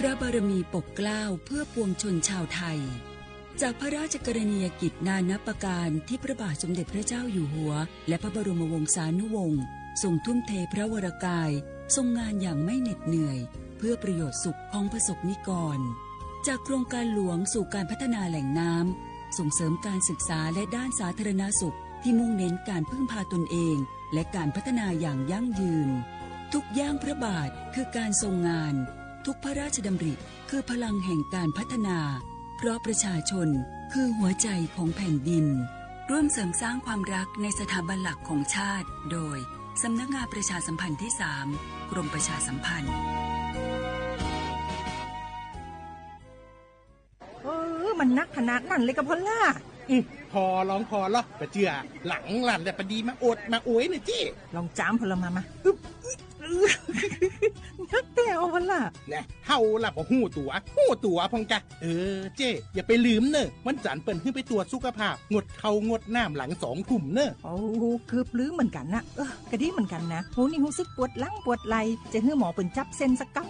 พระบารมีปกเกล้าเพื่อปวงชนชาวไทย จากพระราชกรณียกิจนานับประการที่พระบาทสมเด็จพระเจ้าอยู่หัว และพระบรมวงศานุวงศ์ ทรงทุ่มเทพระวรกาย ทรงงานอย่างไม่เหน็ดเหนื่อย เพื่อประโยชน์สุขของประสบนิกร จากโครงการหลวงสู่การพัฒนาแหล่งน้ำ ส่งเสริมการศึกษาและด้านสาธารณสุข ที่มุ่งเน้นการพึ่งพาตนเอง และการพัฒนาอย่างยั่งยืน ทุกย่างพระบาทคือการทรงงาน ทุกพระราชดำริคือพลังแห่งการพัฒนา เพราะประชาชนคือหัวใจของแผ่นดิน ร่วมเสริมสร้างความรักในสถาบันหลักของชาติ โดย สำนักงานประชาสัมพันธ์ที่สาม กรมประชาสัมพันธ์ เออ มันนักขนาดนั้นเลยกับพอลล่า อืม พอลองพอลอปะเจือ หลังหลั่นแต่ปดีมาอดมาอวยนะเจ้ ลองจามพอลล่ามามา อึ๊บ นักแต่เอาพอลล่า นะ เฮาล่ะบ่ฮู้ตั๋ว ฮู้ตั๋วพองกะ เออ เจ้ อย่าไปลืมเนอะ วันจันทร์เปิ้นหื้อไปตรวจสุขภาพ งดข้าวงดน้ำหลังสองทุ่มเนอะ โอ้ เกือบลืมเหมือนกันนะ เออ กะดีเหมือนกันนะ หูนี่รู้สึกปวดหลังปวดไหล่ จะหื้อหมอเปิ้นจับเส้นสักกำ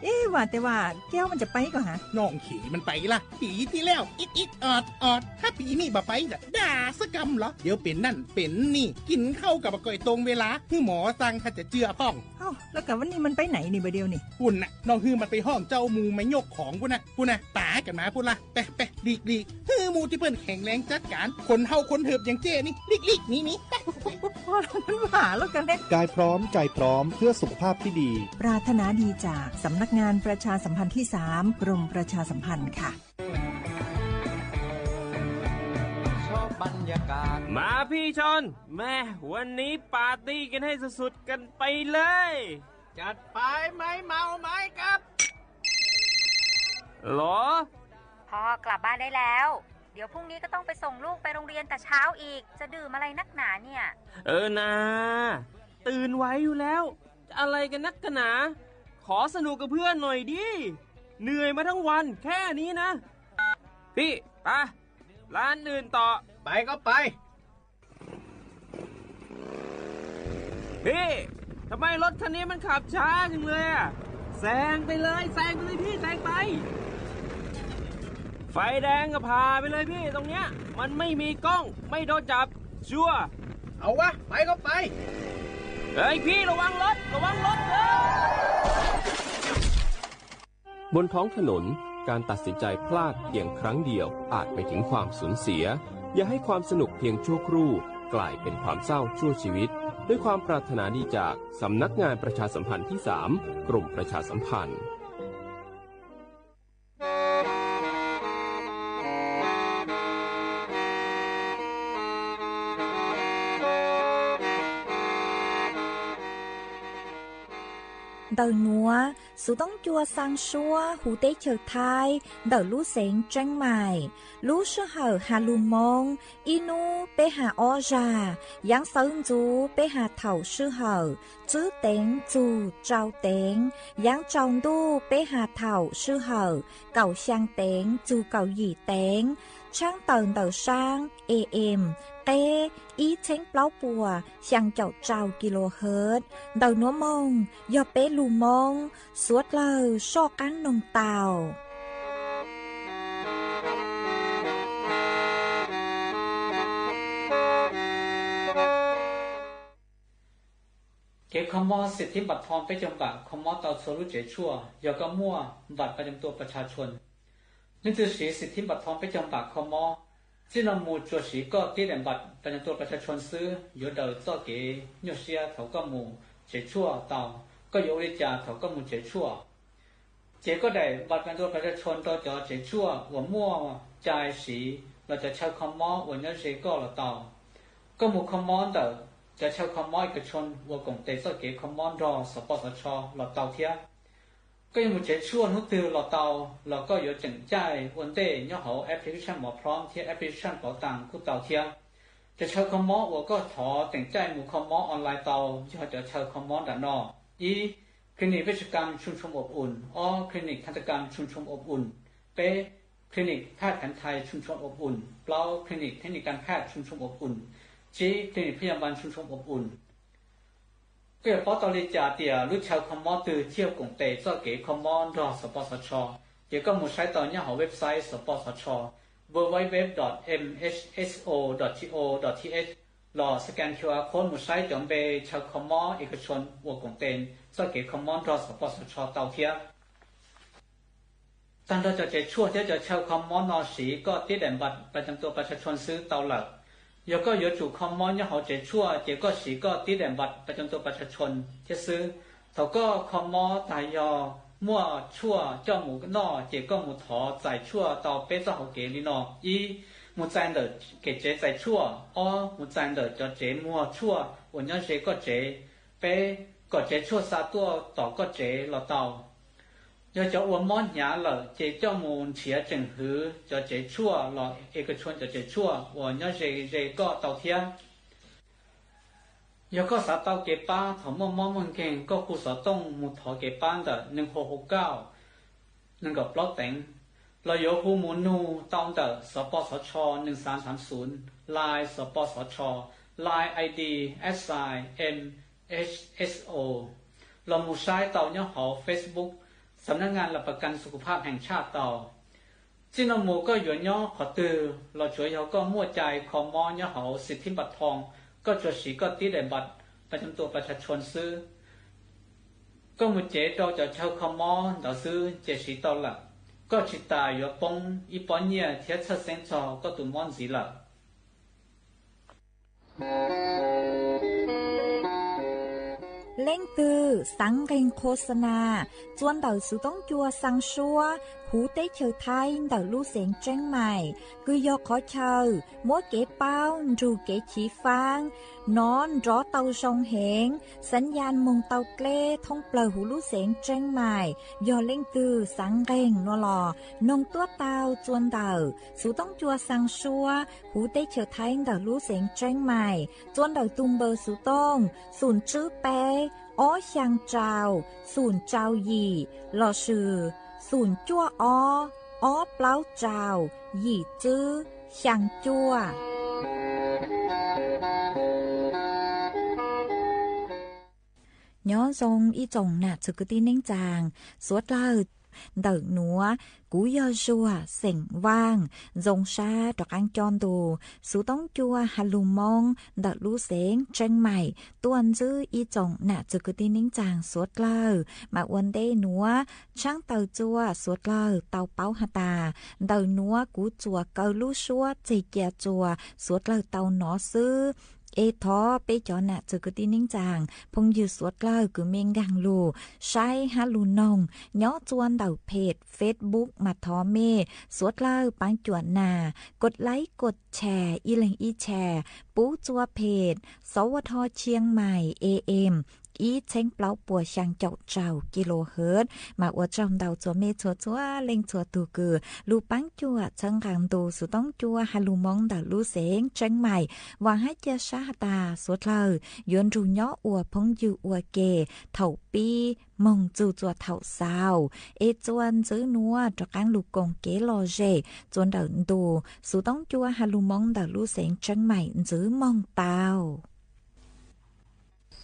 เอ๊ะ ว่าแต่ว่าแก้วมันจะไปก่อฮะ น้องเขยมันไปละ ปีที่แล้ว อิดอิดออดออด ถ้าปีนี้บ่ไปจะด่าสักกำเหรอ เดี๋ยวเป็นนั่นเป็นนี่ กินข้าวกับบ่ก่อยตรงเวลา หื้อหมอสั่งถ้าจะเจือพ่อง เอ้า แล้วกับวันนี้มันไปไหนนี่บ่าเดียวนี่ ปุ่นน่ะ น้องหื้อมันไปห้องเจ้าหมู่มายกของปุ่นน่ะ ปุ่นน่ะ ป๋ากันมาปุ่นละ ไปไปหลีกหลีก หื้อหมู่ที่เปิ้นแข็งแรงจัดการ คนเฒ่าคนเถิบอย่างเจ้นี่ หลีกหลีกหนีหนี ไปไป พอมันหวาแล้วกันเลย กายพร้อมใจพร้อมเพื่อสุขภาพที่ดี ปรารถนาดีจากสำนักงานประชาสัมพันธ์ที่สาม กรมประชาสัมพันธ์ค่ะ มาพี่ชอน แม่ วันนี้ปาร์ตี้กันให้สุดๆกันไปเลย จัดไป ไม้เมาไม้กับ หรอ พ่อกลับบ้านได้แล้ว เดี๋ยวพรุ่งนี้ก็ต้องไปส่งลูกไปโรงเรียนแต่เช้าอีก จะดื่มอะไรนักหนาเนี่ย เออนา ตื่นไหวอยู่แล้ว จะอะไรกันนักกันหนา ขอสนุกกับเพื่อนหน่อยดิ เหนื่อยมาทั้งวันแค่นี้นะ พี่ ไป ร้านอื่นต่อ ไปก็ไป พี่ ทำไมรถคันนี้มันขับช้าจังเลยอะ แซงไปเลย แซงไปเลยพี่ แซงไป ไฟแดงก็ผ่าไปเลยพี่ ตรงเนี้ย มันไม่มีกล้อง ไม่โดนจับ ชัวร์ เอาวะ ไปก็ไป เฮ้ยพี่ ระวังรถ ระวังรถ เฮ้ย บนท้องถนน การตัดสินใจพลาดเพียงครั้งเดียวอาจไปถึงความสูญเสีย อย่าให้ความสนุกเพียงชั่วครู่กลายเป็นความเศร้าชั่วชีวิต ด้วยความปรารถนาดีจากสำนักงานประชาสัมพันธ์ที่สาม กรมประชาสัมพันธ์ Ntawm nuav, xuv toob cua xaa suab huv teb chaws Thaib ntawm lub xeev Tseeb Maim. Lub sij hawm has lug Moob, ib nub peb has ob zag, yaav xawv ntxuv peb has thaum sij hawm tswb teev txug tsau teev, yaav tsau ntuj peb has thaum sij hawm kaum xyaa teev txug kaum yim teev, tshaab tawm ntawm saab A M qeb ib txheeb plaub puas xyaa caum rau kilohertz. Ntawm nuav moog yog peb lug Moob, suav dlawg soj qaab noog tau. Kev kho mob xim thib npam thom peb caug npam kho mob tau txhua lub tsev tshuaj yog koj muaj npam pas cam tua pas tshas tshua. Leej twg siv xim thib npam thom peb caug npam kho mob, txij no mus tsuas siv koj tib daim npam pas cam tua pas tshas tshua xwb yuav daws txoj kev nyuaj siab thaum koj mus tsev tshuaj tau. Koj yuav ua li cas thaum koj mus tsev tshuaj? Cev koj daim npam pas cam tua pas tshas tshua rau cov tsev tshuaj uas muaj cai siv los cov chaw kho mob uas nyob ze koj los tau. Koj mus kho mob ntawm cov chaw kho mob ib kas tshua uas koom tes txoj kev kho mob nrog xov poj xov tsho los tau thiab. Koj yuav mus tsev tshuaj hnub twg los tau, los koj yuav teem caij ua ntej nyob hauv application Mov Prom thiab application Pauv Taas kuj tau thiab. Cov chaw kho mob uas koj thov teem caij mus kho mob online tau yog cov chaw kho mob nram no: ib, Clinic Vej Tswv Kam Tshooj Tshooj Ob Um; ob, Clinic Khav Ntag Kam Tshooj Tshooj Ob Um; peb, Clinic Phaj Khav Thais Tshooj Tshooj Ob Um; plaub, Clinic Thej Nyas Kam Phaj Tshooj Tshooj Ob Um; tsib, Clinic Phaj Yas Npas Tshooj Tshooj Ob Um. Koj yuav paub tau li cas tias lub chaw kho mob twg thiaj koom tes txoj kev kho mob nrog xov pos xov tsho? Ces koj mus saib tau nyob hauv website xov pos xov tsho, www dot mhso dot co dot th, los scan Q R code mus saib cov npe chaw kho mob ej ka tshon uas koom tes txoj kev kho mob nrog xov pos xov tsho tau thiab. Tag nrho cov tsev tshuaj thiab cov chaw kho mob no siv koj tib daim npam pas cam tua pas tshaj tshon xwb tau lawm. Yog koj yuav tsum kho mob nyob hauv tsev tshuaj ces koj siv koj tib daim npam pas cam tua pas tshaj tshon thiab xwb. Thaum koj kho mob tas yog muaj tshuaj coj mus noj ces koj mus thov txais tshuaj tau peb txoj hauv kev li no: ib, mus txais ntawm kev tsev txais tshuaj; ob, mus txais ntawm cov tsev muag tshuaj uas nyob ze koj tsev; peb, kom tsev tshuaj xa tuaj tom koj tsev los tau. Yog cov uas mob hnyav lawm ces coj mus nrhiav tseem hwv cov tsev tshuaj los ej ka tshon cov tsev tshuaj uas nyob ze ze koj tau thiab. Yog koj xav tau kev pab thaum muaj mob muaj nkeeg, koj hu xov tooj mus thov kev pab ntawm neeg hauv hauv kauj nees nkaum plaub teev, los yuav hu mus nug tau ntawm xov pos xov tsho nees xav xav xum, Line xov pos xov tsho, Line I D at sign M H S O, los mus saib tau nyob hauv Facebook Xam nab ngas las pas kas xu khu phaj heem tshaj tau. Txij no mus koj yuav nyob qhov twg los tsuav yog koj muaj cai kho mob nyob hauv xis thib npas thoo, koj tsuas siv koj tib daim npam pas cam tua pas tshaj tshon xwb. Koj mus cev rau cov chaw kho mob ntawd xwb ces siv tau lawm. Koj tsis tas yuav poob ib pob nyiaj thiab txhawj xeeb txog koj tus mob ntxiv lawm. Leej twg xaav nqeeg qhuas xa nas, txua ntawm xuv toob cua xaa suab huv teb chaws Thaib ntawm lub xeev Tseeb Maim, kws yog qhov chaw muab kev paub nrug kev chiv faab nov nrov tau zoo heev, xaav ya moog tau dleb thoob plawg huv lub xeev Tseeb Maim. Yog leej twg xaav nqeeg no los noog tuab tau txua ntawm xuv toob cua xaa suab huv teb chaws Thaib ntawm lub xeev Tseeb Maim, txua ntawm tug npawb xuv tooj xum tswb peb ob xyaa rau xum rau yim lossis xum cuaj ob ob plaub rau yim tswb xyaa cuaj. Nyob zoo ib tsoom nam txwv kwv tij neej tsaa suav dlawg ntawm nuav, kuv yog Zuag xeem Vaaj, zoo sab rov qaab coj ntu xuv toob cua ha lug Moob ntawm lub xeev Tseeb Maim tuaj ntsib ib tsoom nam txwv kwv tij neej tsaa suav dlawg. Mas ua ntej nuav tshaab taws txua suav dlawg tau paub has tas, ntawm nuav kuv txuas kaw lub suab txeg cia txua suav dlawg tau nov xwb. Es thov peb cov nam txwv kwv tij neej tsaa phooj ywg suav dlawg kws mej nkaag lug saib hab lug noog nyob txua ntawm phem Facebook mas thov mej suav dlawg paab cuam nas kos laib kos tshas ib leeg ib tshas pub txua phem sov ua dho Chiang Mai A M ib txheeb plaub puas xyaa caum rau kilohertz. Mas ua tsaug ntau txua mej txhua txhua leej txhua tug kws lug paab cuam txhawb nqaa ntu xuv toob cua ha lug Moob ntawm lub xeev Tseeb Maim. Vaam hab ca sab has tas suav dlawg yuav nrug nyob ua phooj ywg ua ke thaum pib moog txug txua thaum xaus. Es txua ntxiv nuav rov qaab lug koom kev lom zem txua ntawm ntu xuv toob cua ha lug Moob ntawm lub xeev Tseeb Maim ntxiv moog tau.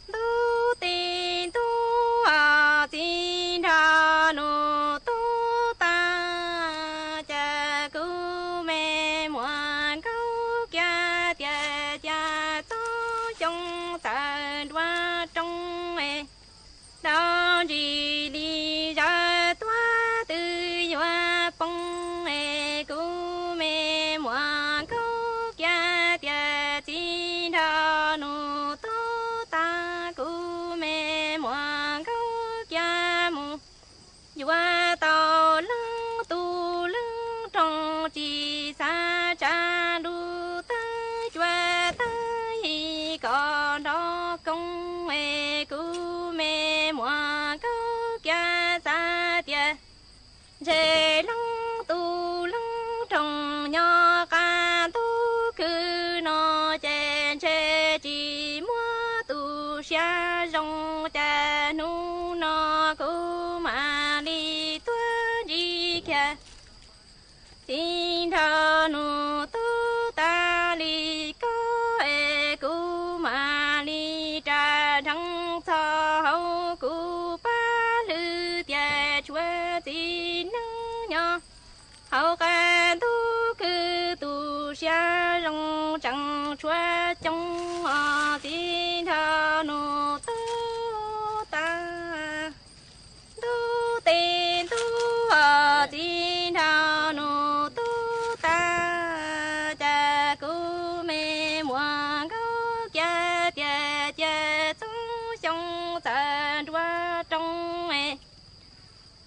Ntub tis ntub os txiv nrog nus tub tag, cas kuv me muam nkaub kiag tias cas txob xyoo tawm nruab roob es, rau ntsis li zawv tuab twb yuav poob es, kuv me muam nkaub kiag tias txiv nrog nus tub tag, kuv me muam nkaub kiag mus yuav tau leej tub leej roog, tsis xav tsa lub tawb cua tawb yig kom nrov koob es, kuv me muam nkaub kiag xav tias ntshe leej tub leej roog nyob qab ntug khw no ces ntshe tsis muaj tus siab zoo, cas hnub no kuv mam li tuaj ntsib kiag txiv nrog nus tub tag li ko es, kuv mam li rov nrheev txog txiv neej nyob hauv qab ntuj khwv tu siab zoo tseem tshuav coob os txiv nraug nus tub tas. Ntuj tes ntuj os txiv nraug nus tub tas, cas kuv me muam Nkauj Kiab tias cia txob xyoo txawm nruab rooj es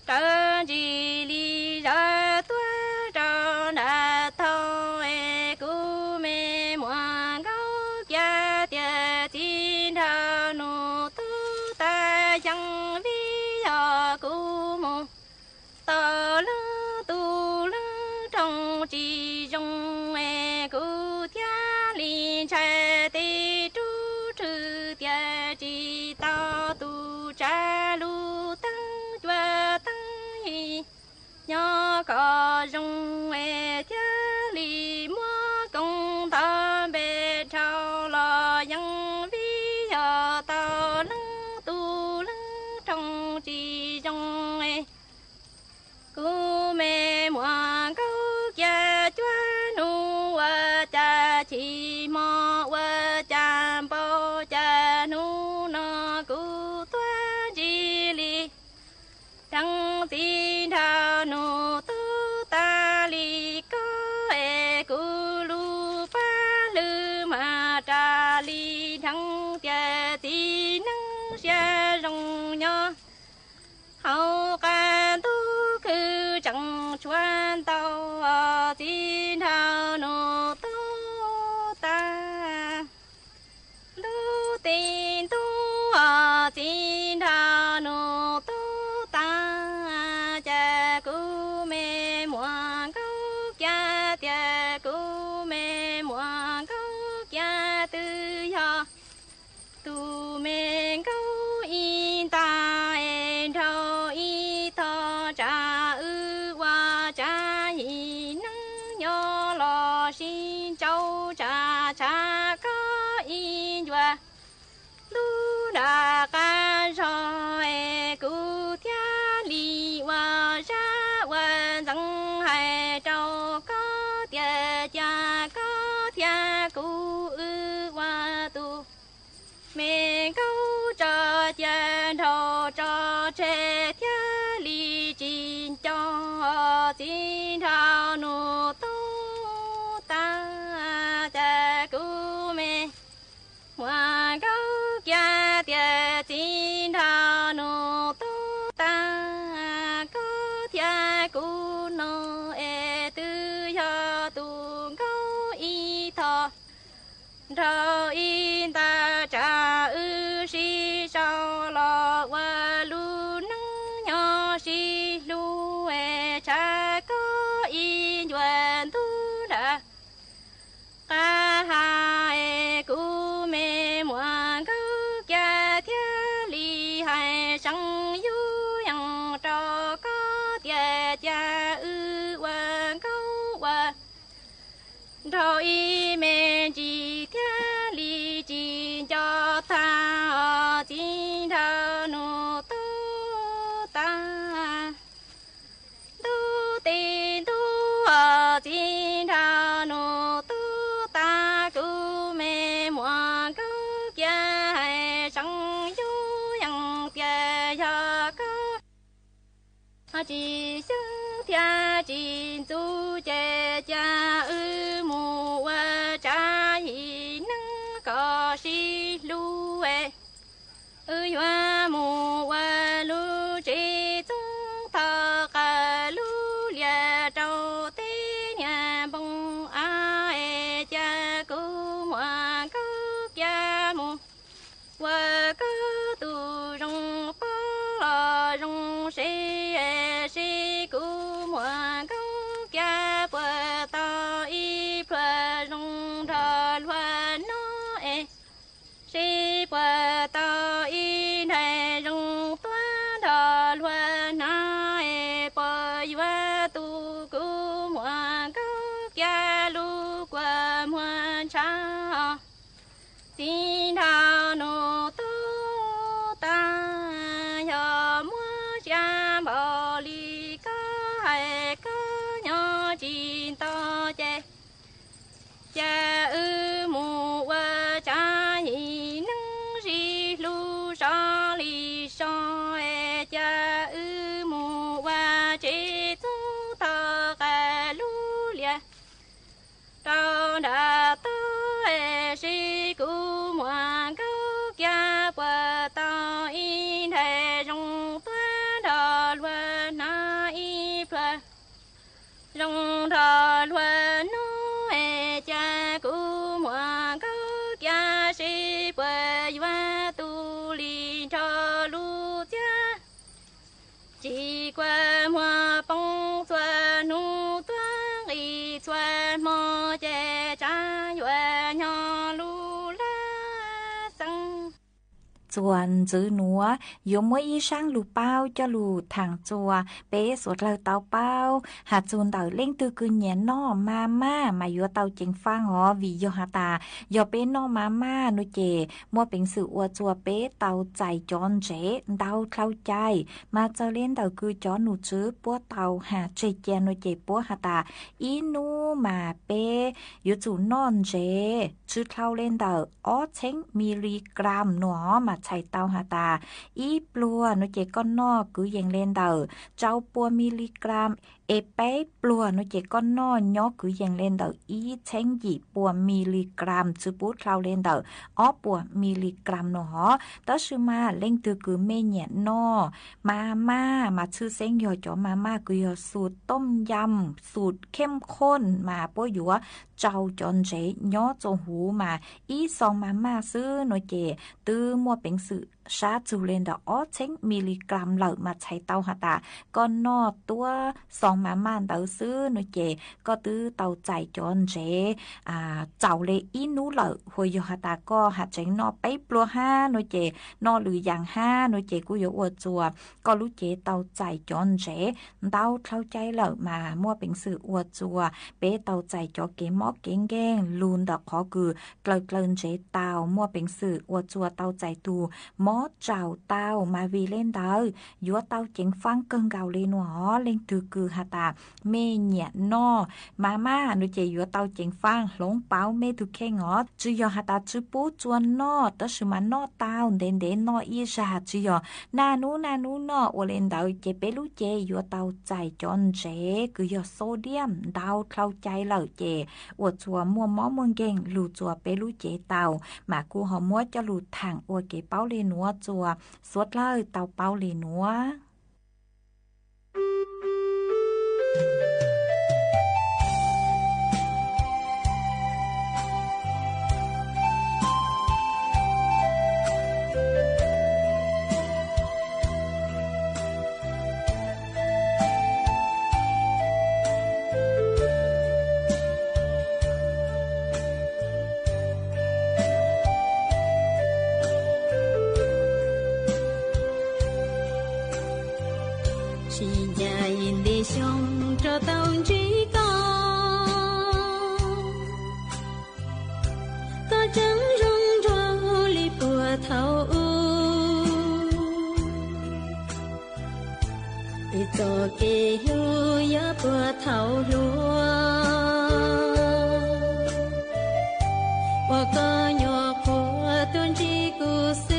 rawv ntsis li zov tuaj rau nram tog es kuv me muam Nkauj Kiab tias txiv nraug nus tub tas xyoo vij yog kuv mus tau leej tub leej rooj tsis zoo es kuv thiaj li ntshai tej rub rhwv tias tsis tau tus tsav lub teeb cua teeb yi nyob kom zoo es thiaj li muab koob nto npe dhau los yeej vij yog tau leej tub leej rooj tsis zoo es kuv me muam Nkauj Kiab cuaj hnub ua cas chim hmo ua cas npau cas hnub no kuv tuaj ntsis li dheev txiv nraug nus tub tas li koj es kuv lub paj hlwb mas ras li dheev tias txiv neej siab zoo nyob hauv qab ntuj khwv tseem tshuav ntau txiv nraug nus tub tas. Ntuj tes ntuj os txiv nraug nus tub tas, cas kuv me muam Nkauj Kiab tias kuv me muam Nkauj Kiab twb yog tus me nkauj ib nta es nraug ib tog, tsam wb ua tsav yim neej nyob los sib ntsaub tsam tshav koj ib ncua ntub nram qab zog es kuv thiaj li ua zaj ua ntxeev hais rau koj tias cia koj thiab kuv wb ua tus me nkauj tso cia nraug tso tseg thiaj li tsis nco txiv nraug nus tub tas, cas kuv me muam Nkauj Kiab tias txiv nraug nus tub tas, koj thiab kuv no es twb yog tus nkauj ib tog nraug ib nta, tsam wb sib sau los ua lub neej nyob sib hlub es tshav koj ib ncua ntub nram qab ha es kuv me muam Nkauj Kiab thiaj li hais seev yub yees rau koj tias cia wb ua nkauj ua nraug ib me ntsis thiaj li tsis nco tag os txiv nraug nus tub tas. Ntuj tes ntuj os txiv nraug nus tub tas, kuv me muam Nkauj Kiab hais seev yub yees tias yog koj tsis xyeeb thiab tsis ntxub ces cia wb mus ua tsav yim neej kom sib hlub es wb yuav mus ua lub tsev txoob thaum qab lub liaj rau tej niag npoo av es cia kuv muam Nkauj Kiab mus ua koj tus zoo poj los zoo seb, seb kuv muam Nkauj Kiab puas tau ib pluag zoo nrog luag noj es seb puas tau ib nraim zoo Koj nyob tsis tau ces, cas wb mus ua tsav yim neej sis hlub so li so, cas wb mus ua tsev txub tau qas lub lias rau nram toj, es kuv muam Nkauj Kiab puas tau ib nthais zoo tuaj nrog luag hnav ib pluag, zoo nrog luag noj, es cas kuv muam Nkauj Kiab seb puas yuav tus li nrog lub txiab. Tsis kua muag poob txhua hnub tuaj nqis txhua hmo, ces tsam yuav nyob lub laj xeeb. Txuas ntxiv nuav yuav muab ib zaaj lug paub coj lug thaam txuas peb suav dlawg tau paub has txug ntawm leej twg kws nyiam noj ma maj mas yuav tau ceev faaj os, vim yog has tas yog peb noj ma maj nuav ces muaj peev xwm ua txuas peb tau txais cov ntsev ntau dlhau cai. Mas txawg le ntawm kws cov num tswv puab tau has tseg cia nuav ces puab has tas ib nub mas peb yuav tsum noj ntsev tsw dlhau le ntawm ob txheeb miligram nuav mas txhais tau has tas ib pluag nuav ces koj noj kwv yees le ntawm rau pua miligram, es peb pluag nuav ces koj noj nyob kwv yees le ntawm ib txheeb yim pua miligram tsw pub dlhau le ntawm ob puas miligram nuav hov. Tab sis mas leej twg kws mej nyiam noj ma maj mas tshwj xeeb yog cov ma maj kws yog xus tooj yam, xus kheej khooj mas puab yuav rau cov ntsev nyob txuas huv mas ib xoo ma maj xwb nuav ces twb muaj peev xwm sab txug le ntawm ob txheeb miligram lawm mas txhais tau has tas koj noj tuab xoo ma maj ntawd xwb nuav ces koj twb tau txais cov ntsev txaus le ib nub lawm. Hu yog has tas koj has tseev noj peb pluag hab nuav ces noj lwm yaam hab nuav ces kuj yuav ua txuas koj lub cev tau txais cov ntsev ntau dlhau cai lawm mas muaj peev xwm ua txuas peb tau txais cov kev mob kev nkeeg lug ntawm qhov kws dlawg dlawg ntsev tau, muaj peev xwm ua txuas tau txais tug mob tsaus tau. Mas vim le ntawd yuav tau ceev faaj kawg nkaus le nuav hov. Leej twg kws has tas mej nyiam noj ma maj nuav ces yuav tau ceev faaj hloov pauv mej tug kheej os. Tsi yog has tas tsi pub txuas noj, tab sis mas noj tau ntev ntev noj ib zag, tsi yog naj nub naj nub noj. Ua le ntawd ces peb lub cev yuav tau txais cov ntsev kws yog sodium ntau dlhau cai lawm ces ua txuas muaj mob muaj nkeeg lug txuas peb lub cev tau. Mas kuj ho muab coj lug thaam ua kev paub le nuav txuas suav dlawg tau paub le nuav. Sib ncaim ntev xyoo rau tau ntsib koj, koj tseem zoo nraug li puag thaum ub. Wb txoj kev hlub yog puag thaum hluas, ua koj nyuam qhuav tuaj ntsib kuv xwb.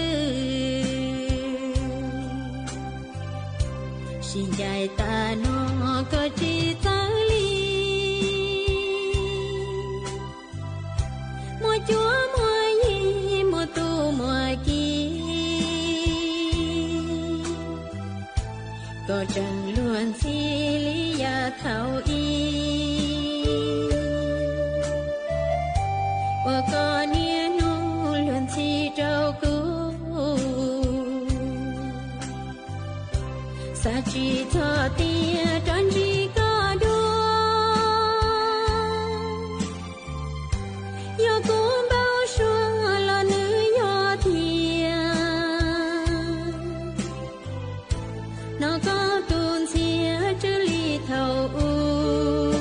Sib ncaim tas no koj tsis txawj li, muaj cuab muaj yig muaj tub muaj ki, koj tseem luag ntxhi li yav thaum ub, ua koj niaj hnub luag ntxhi rau kuv. Xav tsis txog tias rov ntsib koj dua, yog kuv npau suav los nws yog tiag. Hnov koj tus ntxhiab tsw li thaum ub,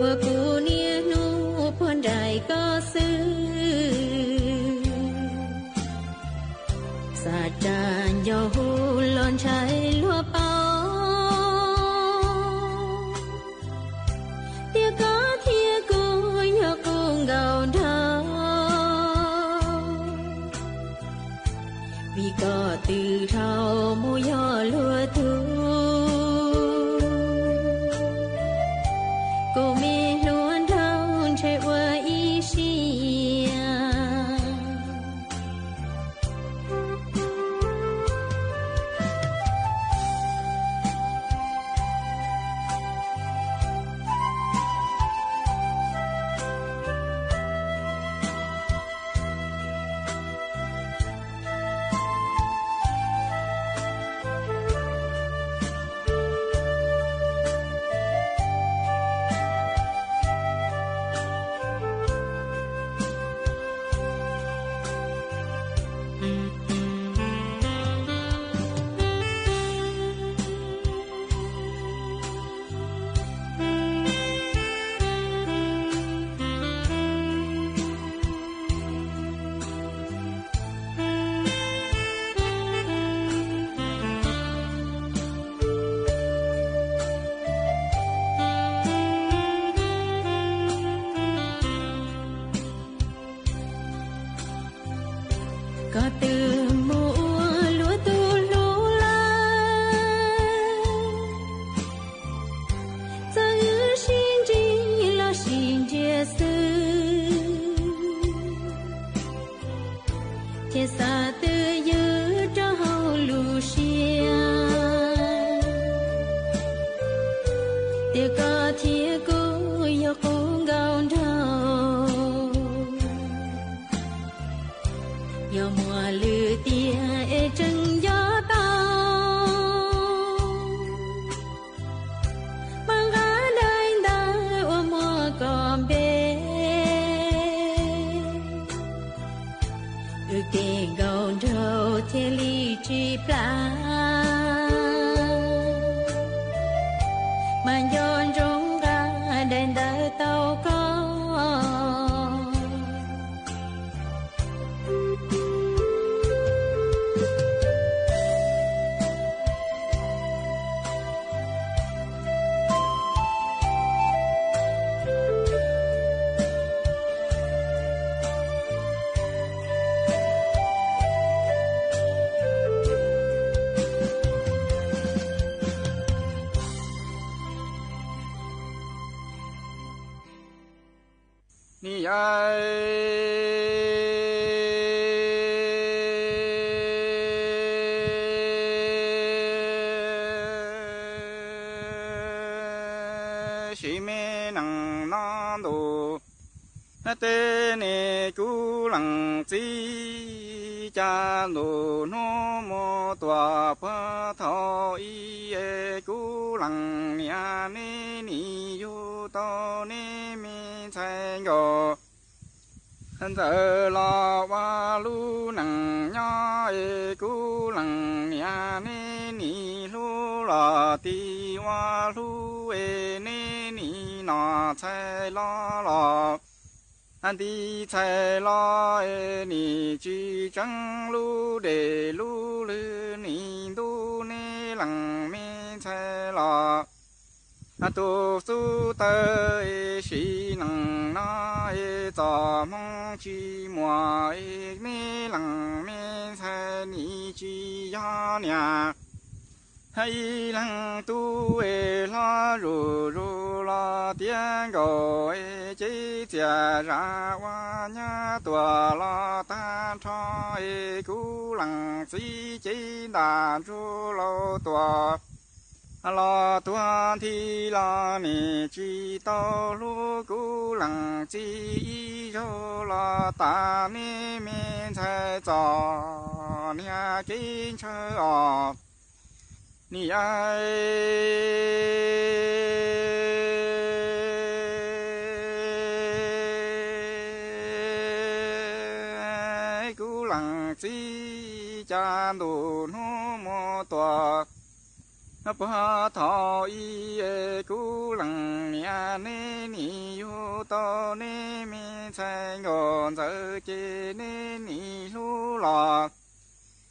ua kuv niaj hnub puag nraim koj xwb. Xav tsa nco hu los ntshai luag Twb dhau mus yog luag tug, kuv me hluas nraug ntshe ua ib siab. Koj twb mus ua luag tug hlub lawm, txawm wb sib ntsib los sib ntsiag xwb, thiaj xav twj ywm rau hauv lub siab. Tiam koj thiab kuv yog qub nkauj nraug, yog muaj lwm tiam es tseem nco tau. Mas nqa daim ntawv uas muaj koj npe, wb kev nkauj nraug thiaj li tsis plam. Mas nco ntsoov nqa daim ntawv tau koj. Ni yawm sim me neej no ntuj, tej niam kuv leej txiv cas ntuj hnub mus tuaj puag thaum ub es kuv leej niam nej nim yug tau nej me ntxhais nkauj ntxawm los ua lub neej nyob es kuv leej niam nej nim hlub los tig ua hlub es nej nim nom txhais hlob los nti txhais hlob es nim tsis tseeb lub dej lub lwg nim ntub nej leej me ntxhais los tus xub tawg es sim neej no es txoj hmoo tsis muaj es nej leej me ntxhais nim tsis yog niam. Ib leeg tub es hlob zuj zus los tiav nkaus es cev txiaj zam ua nyab tuaj los tag nrho es kuv leej txiv cev ntaj ntsug laus tuaj los tuag nthi los nim tsis tau hlub kuv leej txiv ib zaug los tas nej me ntxhais txom nyem kev ntshaw os. Ni yawm kuv leej txiv cas ntuj hnub mus tuaj puag thaum ub es kuv leej niam nej nim yug tau nej me ntxhais nkauj ntxawm ces nej nim hlub los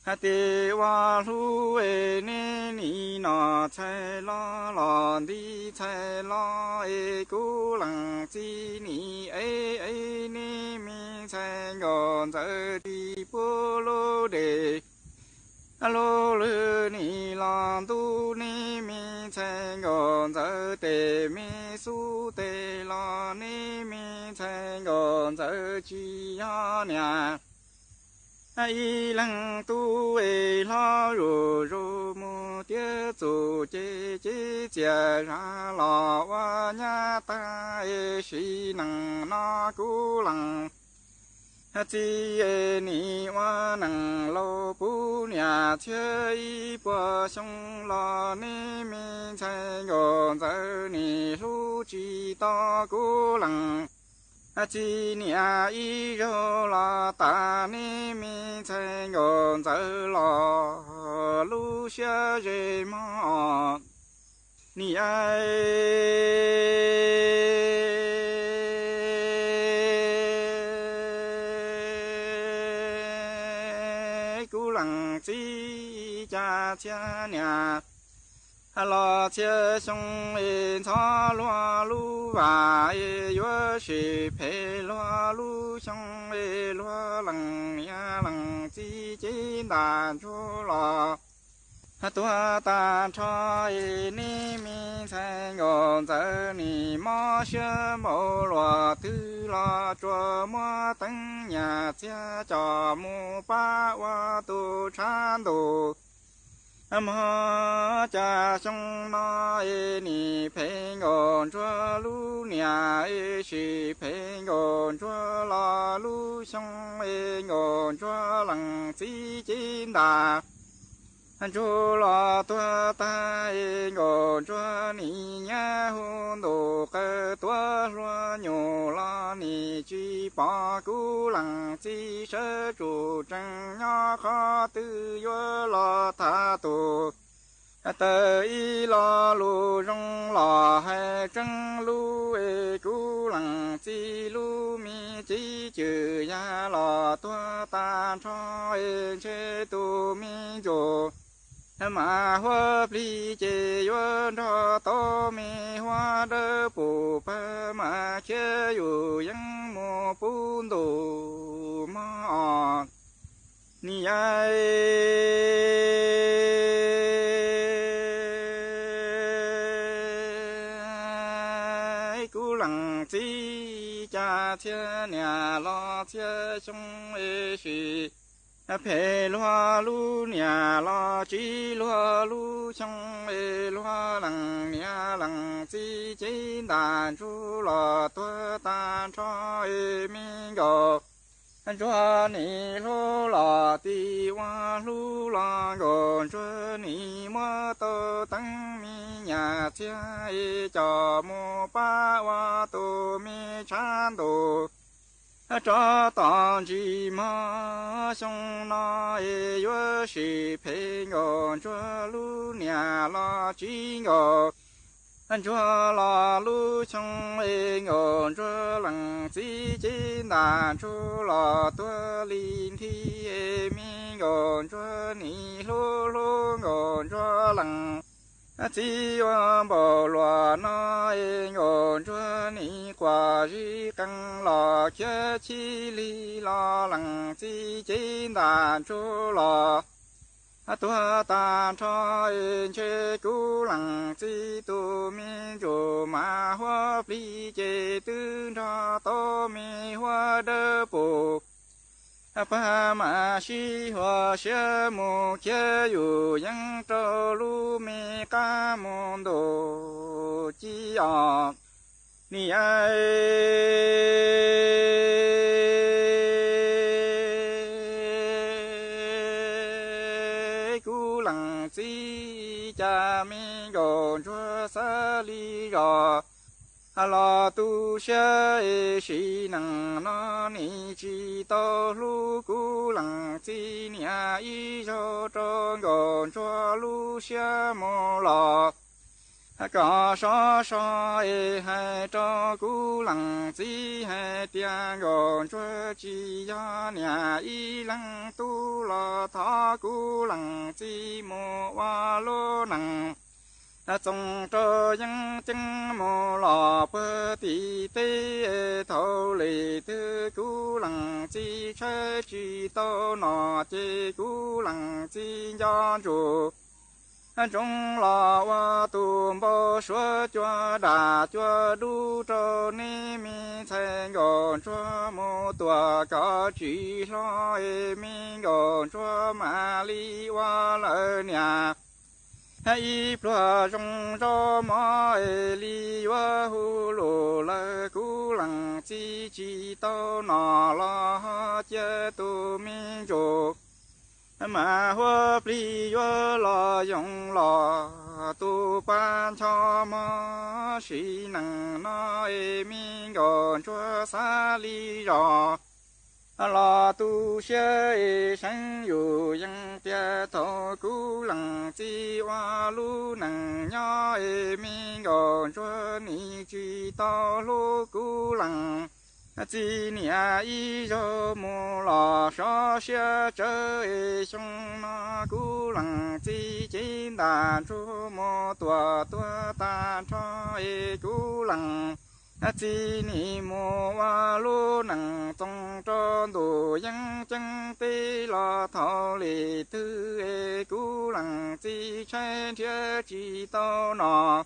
hais tias ua hlub es nej nim nom txhais hlob los nti txhais hlob es kuv leej txiv nim ev ev nej me ntxhais nkauj ntxawm ris puab lub dej Lub lwg nim los ntuj neb me ntxhais nkauj ntxawm, tes me xub tes los neb me ntxhais nkauj ntxawm, tsis yog niam ib leeg tub es hlob zuj zus mus tiab txuj ces, ces txias zam los ua nyab tag es sim neej no kuv leej txiv es nim ua neej laus puv niam txhiab ib puas xyoo los neb me ntxhais nkauj ntxawm nim hlub tsis tau kuv leej txiv niam ib zaug los tas neb me ntxhais nkauj ntxawm los lub siab ze mog niam. Kuv leej txiv cas txhiab niam los txhiab xyoo es ntxhov luag lub vas es yuav sim phem luag lub xyoo es luag leej niam leej txiv cev ntaj ntsug los tuag tag nrho es neb me ntxhais nkauj ntxawm nim mob siab npaum luaj twg los tsuas muab teeb nyaj txiag coj mus pab ua tus tshav ntuj mog. Cas xyoo no es nim phem nkauj ntsuag lub niam es sim phem nkauj ntsuag los lub xyoo es nkauj ntsuag leej txiv cev ntaj ntsug los tuag tag es nkauj ntsuag nim nyab hu ntuj qawg tuav hluas nyuj los nim tsis pom kuv leej txiv sawv tsuj tsees nyob qhov twg yuav los tham tus tawm ib lo lus zoo los hais tseeb lub es kuv leej txiv lub me txiv cwm yag los tuag tag nrho es ntshe tus me ntsuj mas huab plig ces yuav nrog tau me huab dawb pus pag mas khiav yus yeeb mus puv ntuj mog niam. Kuv leej txiv cas txhiab niam los txhiab xyoo es sim phem luag lub niam los tsiv luag lub xyoo es luag leej niam leej txiv cev ntaj ntsug los tuag tag nrho es me nkauj ntsuag nim hlub los tim ua hlub los nkauj ntsuag nim muab tau teeb me nyaj txiag es coj mus pab ua tus me tshav ntuj rov tom ntsis mog. Xyoo no es yuav sim phem nkauj ntsuag lub niam los tsiv nkauj ntsuag los lub xyoo es nkauj ntsuag leej txiv cev ntaj ntsug los tuag li nthi es me nkauj ntsuag nim hlub hlub nkauj ntsuag leej txiv ua npaum luaj no es nkauj ntsuag nim quaj zig qees los khiav chib lig los leej txiv cev ntaj ntsug los tuag tag nrho es ntshe kuv leej txiv tus me ntsuj mas huab plig ces twb nrog tau me huab dawb pus pag mas sib huas siab mus khiav yus yeeb rau lub me qab mus ntuj ci os niam. Kuv leej txiv cas me nkauj ntsuag xav li zos los tu siab es sim neej no nim tsis tau hlub kuv leej txiv niam ib zaug rau nkauj ntsuag lub siab mus los kom sov so es hais rau kuv leej txiv hais tias nkauj ntsuag tsis yog niam ib leeg tub los thov kuv leej txiv mus ua lub neej Txoos rau yeeb ceeb mus los puag tim teb, thaum li twg kuv leej txiv tshaib tsis tau nom ces kuv leej txiv nco ntsuag ntsoov los ua tus npau suav cua dam cua dub rau nej me ntxhais nkauj ntsuag mus tuam kom tsis hlob es me nkauj ntsuag mam li ua lawv niam. Ib pluag zoo zaub mov es li yuav hu lus lawv kuv leej txiv tsis tau nom los cia tus me ntsuag mas huab plig yuav los yoo los tus pab ncho mov sim neej no es me nkauj ntsuag xav li zos los tu siab es seev yus yeej tias thaum kuv leej txiv ua lub neej nyob es me nkauj ntsuag nim tsis tau hlub kuv leej txiv niam ib zaug mus los sov siab tsawv es xyoo no kuv leej txiv cev ntaj ntsug mus tuam tuag tag nrho es kuv leej txiv nim mus ua lub neej txoos rau ntuj yeeb ceeb teb los thaum li twg es kuv leej txiv tshaib nrhiav tsis tau nom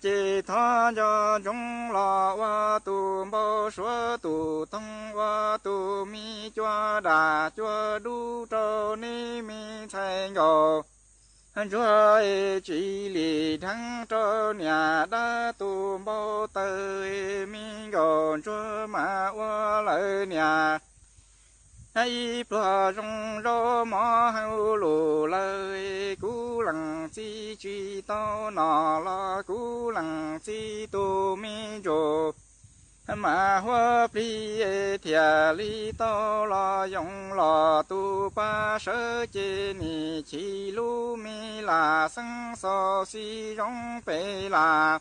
ces thov nco ntsoov los ua tus npau suav tus toog ua tus me cua dam cua dub rau nej me ntxhais nkauj ntsuag es tsis lim dheev rau niam dab tus npau taws es me nkauj ntsuag mam ua lawv niam. Ib pluag zoo zaub mov hais lus lawm es kuv leej txiv tsis tau nom los kuv leej txiv tus me ntsuag mas huab plig thiaj li tau los yoo los tus pab sawv ces nim chim lub me lam xeeb xaus xis zoo pem lam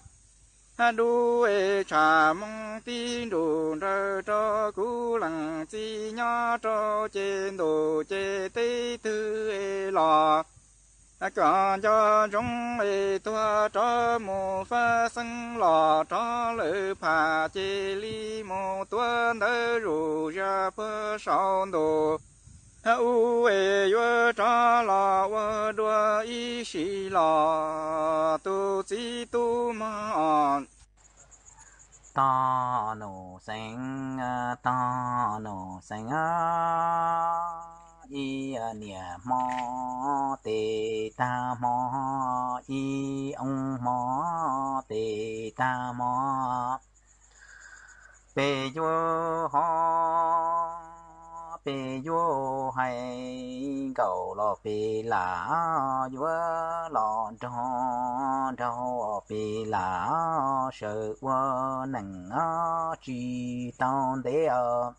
dub es tsham moo tib nrus nrawm rau kuv leej txiv nyob rau ces ntuj ces teb twg es los kom nco ntsoov es tuag rov mus fab xeeb los rov lawm pham ces li mus tuav ntawv zuj zus puag saum ntuj ub es yuav rov los ua dua ib sim los tus txiv tub mog. Tog nus xeev, tog nus xeev, ib niam hmo tes tag hmo, ib oo hmo tes tag hmo, peb yuav ho, peb yuav hais nkaum los peb lam yuav los nrog, nraug peb lam sawv ua neej tsis tau ntev.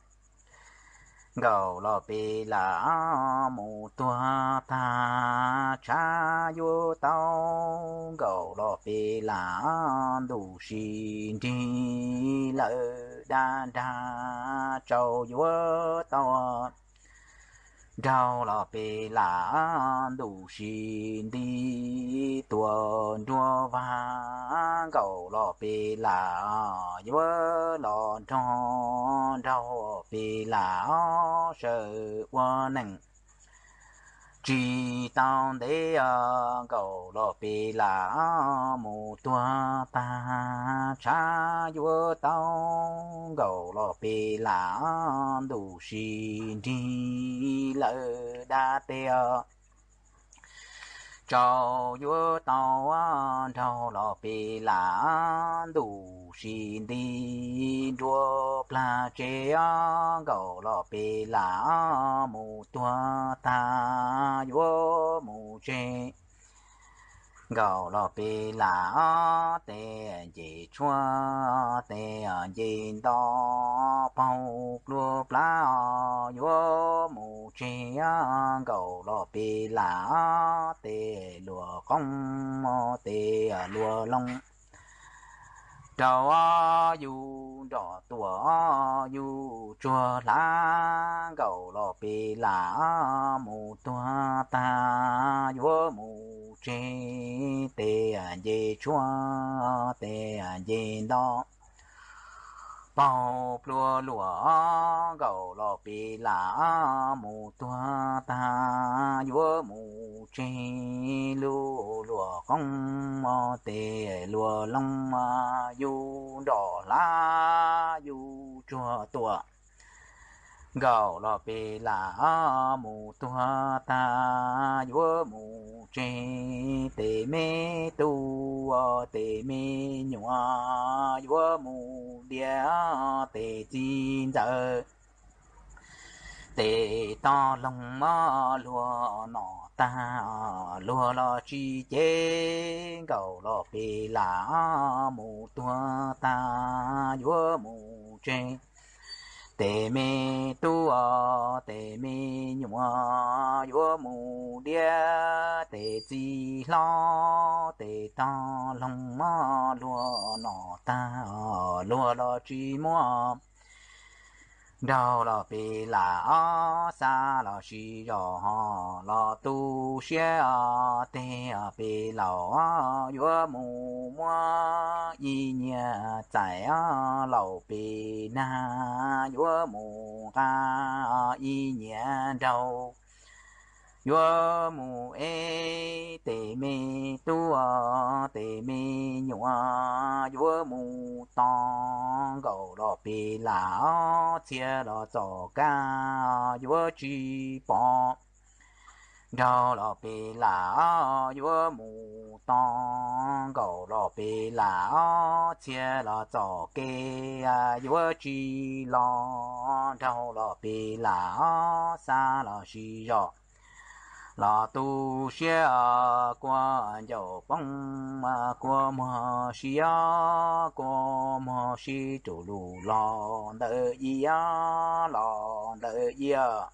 Nkaum los peb lam mus tuag tag tshav yuav tau, nkaum los peb lam ntuj sim nrig lawm dab nrag tsaus yuav tau. Nraug los peb lam ntuj sim nti tuaj nruab vag, nkaum los peb lam yuav los nrog, nraug peb lam sawv ua neej tsis tau ntev. Nkaum los peb lam mus tuag tag tshav yuav tau, nkaum los peb lam ntuj sim nrig lawm dab teb tsaus yuav tau. Nraug los peb lam ntuj sim nti nruab plag tsev, nkaum los peb lam mus tuag tag yuav mus tsev. Nkaum los peb lam tes nce tshuaj, tes nce nto, paug plua plab yuav mus tsev. Nkaum los peb lam tes luas qoob, tes luas loo rau yus nrog tuaj yus tsuag hlav. Nkaum los peb lam mus tuag tag yuav mus tseg, tes nce tshuaj, tes nce nto, paug plua luam, nkaum los pem lam mus tuag tag, yuav mus tseg lub luam qoob, tes luas loo, yus nrom hlav yus tsuag tuam, nkaum los pem lam mus tuag tag, yuav mus tseg, tes me tub, tes me nyuam, yuav mus diav, tes txiv ntxawm, tes toj loog, luag nom tag, luag los tsis cev, nkaum los pem lam mus tuag tag, yuav mus tseg, tes me tub, tes me nyuam, yuav mus diav, tes txiv hlob, tes toj loog, luag nom tag, luag los tsis muaj, nraug los pem lam ob, xav los sis zos, los tu siab, tes pem laus, yuav mus muab ib nyiag txais, laus pem nag, yuav mus nqa ib nyiag nraug, yuav mus ev, tes me tub, tes me nyuam, yuav mus to, nkaum los pem lam ob, txhia los txom kab, yuav tsis pom, nraug los pem lam ob, yuav mus to, nkaum los pem lam ob, txhia los txom kev, yuav tsis los, nraug los pem lam ob, xav los sis zos, los tu siab, kua ncaus poob, kua muag sib ob, kua muag sib rus lus, los ntawm ib ob, los ntawm ib ob.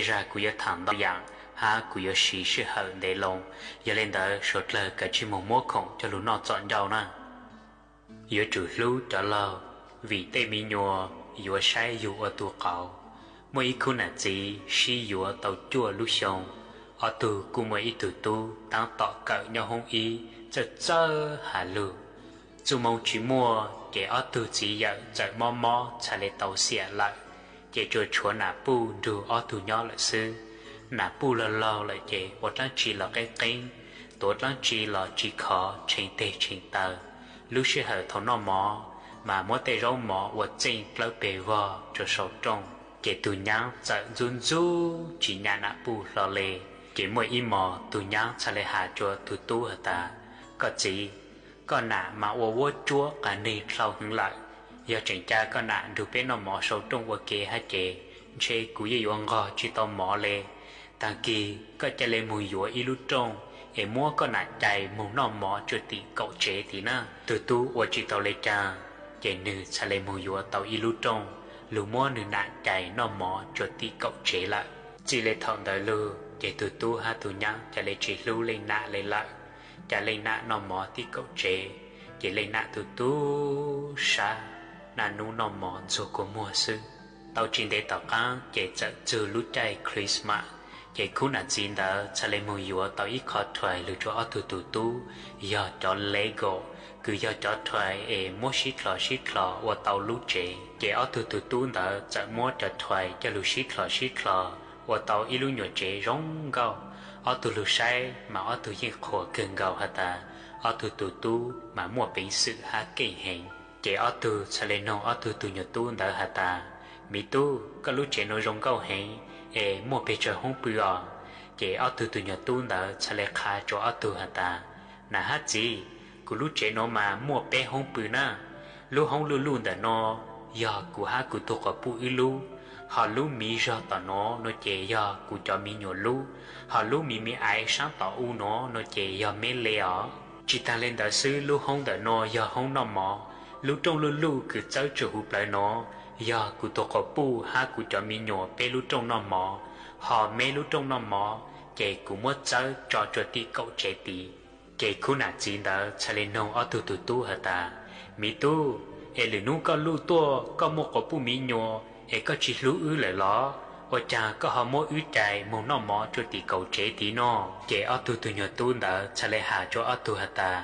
Tej zag kuv yuav tham ntau yam, hab kuv yuav siv sij hawm ntev loo, yog le ntawd suav dlawg kav tsij moog muab khoom coj lug noj txom ncauj na. Yuav tsum hlub cov laug, vim tej mi nyuam yuav saib yug ua tug qauv. Muaj ib khub nam txiv sib yuav tau cuaj lub xyoo, ob tug kuj muaj ib tug tub taab tom kawm nyob hoob ib, txawj txawj has lug. Txuj moo tsis muaj ces ob tug txiv yawm txawm mob mob txhaj le tau xiam lawm, ces tsuas tshuav Nam Puj nrug ob tug nyob lawm xwb. Nam Puj laug laug lawm ces ua dlaab tsi los qeeb qeeb, tuav dlaab tsi los tsis khov, tshee teg tshee taw. Lub sij hawm thaum noj mov mas muab tej zaub mov ua txeej dlawb peg vog rua sau rooj, ces tug nyaab txawm ntxub ntxub tsis nyam Nam Puj hlo le. Ces muaj ib mos tug nyaab txhaj le has rua tug tub has tas, koj txiv, koj nam mas ua vuab tsuab qas neeg dlhau heev lawm. Yog tseem ca koj nam nrug peb noj mov sau rooj ua ke hab ces ntshe kuv yeej yuav nqog tsis tau mov le. Taag kis koj ca le moog yuav ib lub rooj es muab koj nam cais moog noj mov rua tim kaum tsev tid na. Tug tub ua tsis tau le caag, ces nwg txhaj le moog yuav tau ib lub rooj lug muab nwg nam cais noj mov rua tim kaum tsev lawm. Txij le thaum ntawd lug ces tug tub hab tug nyaab ca le tsis hlub leej nam le lawm, ca leej nam noj mov tim kaum tsev, ces leej nam tu tu sab, naj nub noj mov ntxuag kua muag xwb. Tau tsis ntev tom qaab ces txawm txug lub caij Christmas, ces khub nam txiv ntawd txhaj le moog yuav tau ib qho rhais lug rua ob tug tug tub, yog cov Lego, kws yog cov rhais es muab sib dlho sib dlho ua tau lub tsev. Ces ob tug tug tub ntawd txawm muab cov rhais coj lug sib dlho sib dlho ua tau ib lub nyuam tsev zoo nkauj. Ob tug lug saib mas ob tug yeej qhuas kawg nkaus has tas ob tug tug tub mas muaj peev xwm hab keej heev. Ces ob tug txhaj le noog ob tug tug nyuam tub ntawd has tas, miv tub, koj lub tsev nuav zoo nkauj heev es muaj peg tsawg hoob pw os? Ces ob tug tug nyuam tub ntawd txhaj le qha rua ob tug has tas, nam hab txiv, kuv lub tsev nuav mas muaj peb hoob pw na. Lub hoob luj luj ntawm nuav yog kuv hab kuv tug quas puj wb lub, ho lub miv zog tom nuav nuav ces yog kuv cov miv nyuam lub, ho lub miv miv aiv saab tom u nuav nuav ces yog meb le os. Tsis taag le ntawd xwb, lub hoob ntawm nuav yog hoob noj mov. Lub rooj luj luj kws txawb tsuas huv plawv nuav yog kuv tug quas puj hab kuv cov miv nyuam peb lub rooj noj mov, ho meb lub rooj noj mov ces kuv muab txawb tso rua tim kaum tsev tid. Ces khub nam txiv ntawd txhaj le noog ob tug tug tub has tas, miv tub, es lwm nub koj luj tuaj koj muaj quas puj miv nyuam es koj tsi hlub wb lawm los? Ua caag koj ho muab wb cais moog noj mov rua tim kaum tsev tid no? Ces ob tug tug nyuam tub ntawd txhaj le has rua ob tug has tas,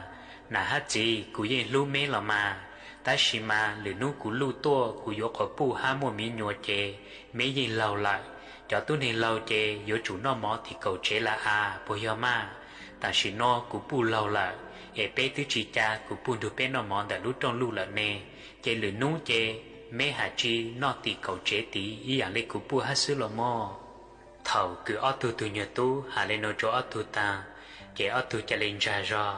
nam hab txiv, kuv yeej hlub meb los mas, tab sis mas lwm nub kuv luj tuaj kuv yuav quas puj hab muaj miv nyuam ces meb yeej laug lawm. Cov tub neeg laug ces yuav tsum noj mov tim kaum tsev lawm as, puas yog maj? Tam sim no kuv puj laug lawm, es peb twb tsi ca kuv puj nrug peb noj mov ntawm lub rooj luj lawm ne, ces lwm nub ces meb has tsi noj tim kaum tsev tid ib yaam le kuv puj hab xwb los mog. Thaum kws ob tug tug nyuag tub has le nuav rua ob tug taag, ces ob tug ca le ntsag zog,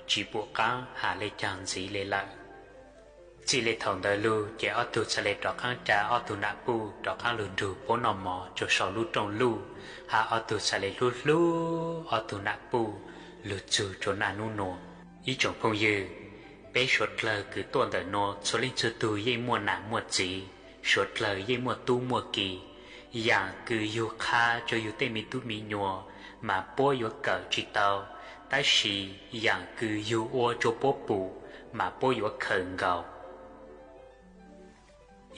tsi pum qaab has le caag ntxiv le lawm. Txij le thaum ntawd lug ces ob tug txhaj le rov qaab ca ob tug nam puj rov qaab lug nrug puab noj mov rua sau lub rooj luj, hab ob tug txhaj le hlub hlub ob tug nam puj lug txug rua naj nub nuav. Ib tsoom phooj ywg, peb suav dlawg kws tuaj ntawm nuav txhua leej txhua tug yeej muaj nam muaj txiv, suav dlawg yeej muaj tub muaj ki. Yaam kws yug qha rua yug tej me tub mi nyuam mas puab yuav kawm tsi tau, tab sis yaam kws yug ua rua puab pum mas puab yuav khaws nkaus.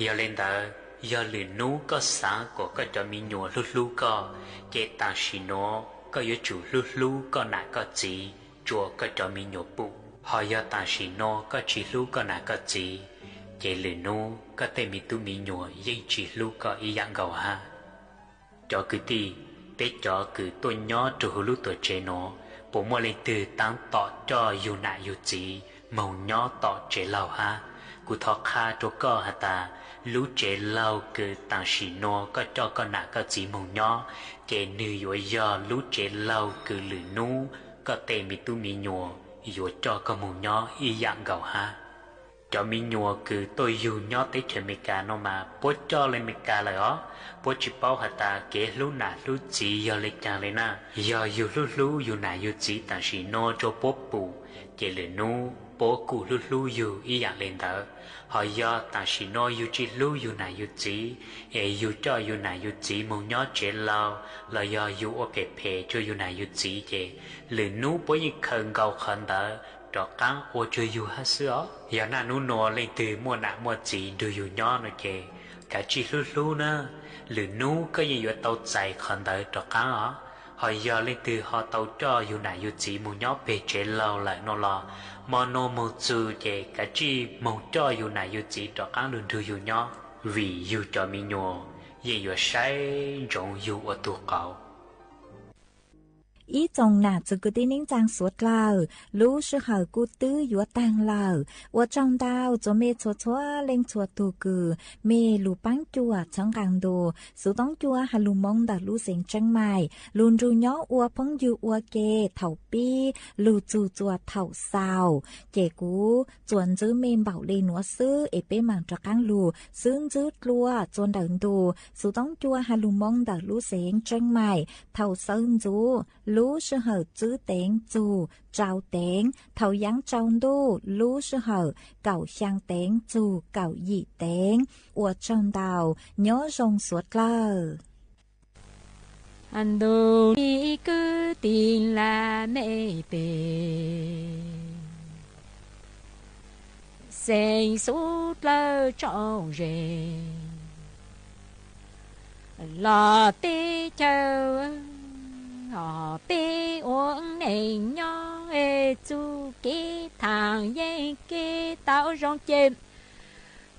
Yog le ntawd, yog lwm nub koj xaav kuas koj cov mi nyuam hlub hlub koj, ces tam sim nuav koj yuav tsum hlub hlub koj nam koj txiv rua koj cov mi nyuam pum. Ho yog tam sim nuav koj tsi hlub koj nam koj txiv, ces lwm nub koj tej mi tub mi nyuam yeej tsi hlub koj ib yaam nkaus hab. Cov kwv tij, peb cov kws tuaj nyob rua huv lub tuam tsev nuav, puas muaj leej twg taab tom coj yug nam yug txiv moog nyob tom tsev laug hab? Kuv thov qha rua koj has tas, lub tsev laug kws tam sim nuav koj coj koj nam koj txiv moog nyob, ces nwg yuav yog lub tsev laug kws lwm nub koj tej mi tub mi nyuam yuav coj koj moog nyob ib yaam nkaus hab. Cov me nyuam kws tuaj yug nyob teb chaws Amelikas no mas puab coj li Amelikas lawm os, puab tsi paub has tas kev hlub nam hlub txiv yog le caag le na. Yog yug hlub hlub yug nam yug txiv taam sim nuav rua puab pum, ces lwm nub puab kuj hlub hlub yug ib yaam le ntawd. Hos yog taam sim nuav yug tsi hlub yug nam yug txiv, es yug coj yug nam yug txiv moog nyob tsev laug, los yog yug ua phem phem rua yug nam yug txiv, ces lwm nub puab yeej khaws nkaus qhov ntawd rov qaab ua rua yug hab xwb os. Yog naj nub nuav leej twg muaj nam muaj txiv nrug yug nyob no ces kav tsij hlub hlub na, lwm nub koj yeej yuav tau txais qhov ntawd rov qaab os. Hos yog leej twg ho tau coj yug nam yug txiv moog nyob peg tsev laug lawm no los, mo nuav moog txug ces kav tsij moog coj yug nam yug txiv rov qaab lug nrug yug nyob, vim yug cov me nyuam yeej yuav saib ntsoov yug ua tug qauv. Ib tsoom nam txiv kwv tij neej tsaa suav dlawg, lub sij hawm kuj twb yuav taag lawm. Ua tsaug ntau txuas mej txhua txhua leej txhua tug kws mej lug paab cuam txhawb nqaa ntu. Xuv Toob Cua has lug Hmoob ntawm lub xeev Tsheeb Maim lug nrug nyob ua phooj ywg ua ke thaum pib lug txug txuas thaum xaus, ces kuv txuas ntxwb mej npaum le nuav xwb es peb maam rov qaab lug xwb ntxwb dlua txuas ntawm ntu. Xuv Toob Cua has lug Hmoob ntawm lub xeev Tsheeb Maim thaum sawv ntxuv lub sij hawm tsib teev txug rau teev, thaum yaav tsaus ntuj lub sij hawm kaum xyaa teev txug kaum yim teev. Ua tsaug ntau, nyob zoo suav dlawg. Ntuj mi kwv tij laj mej peb xeem suav dlawg tsoom ze, los teb chaws os, peb ua neej nyob txuj kev thaam yeej kev tau zoo ces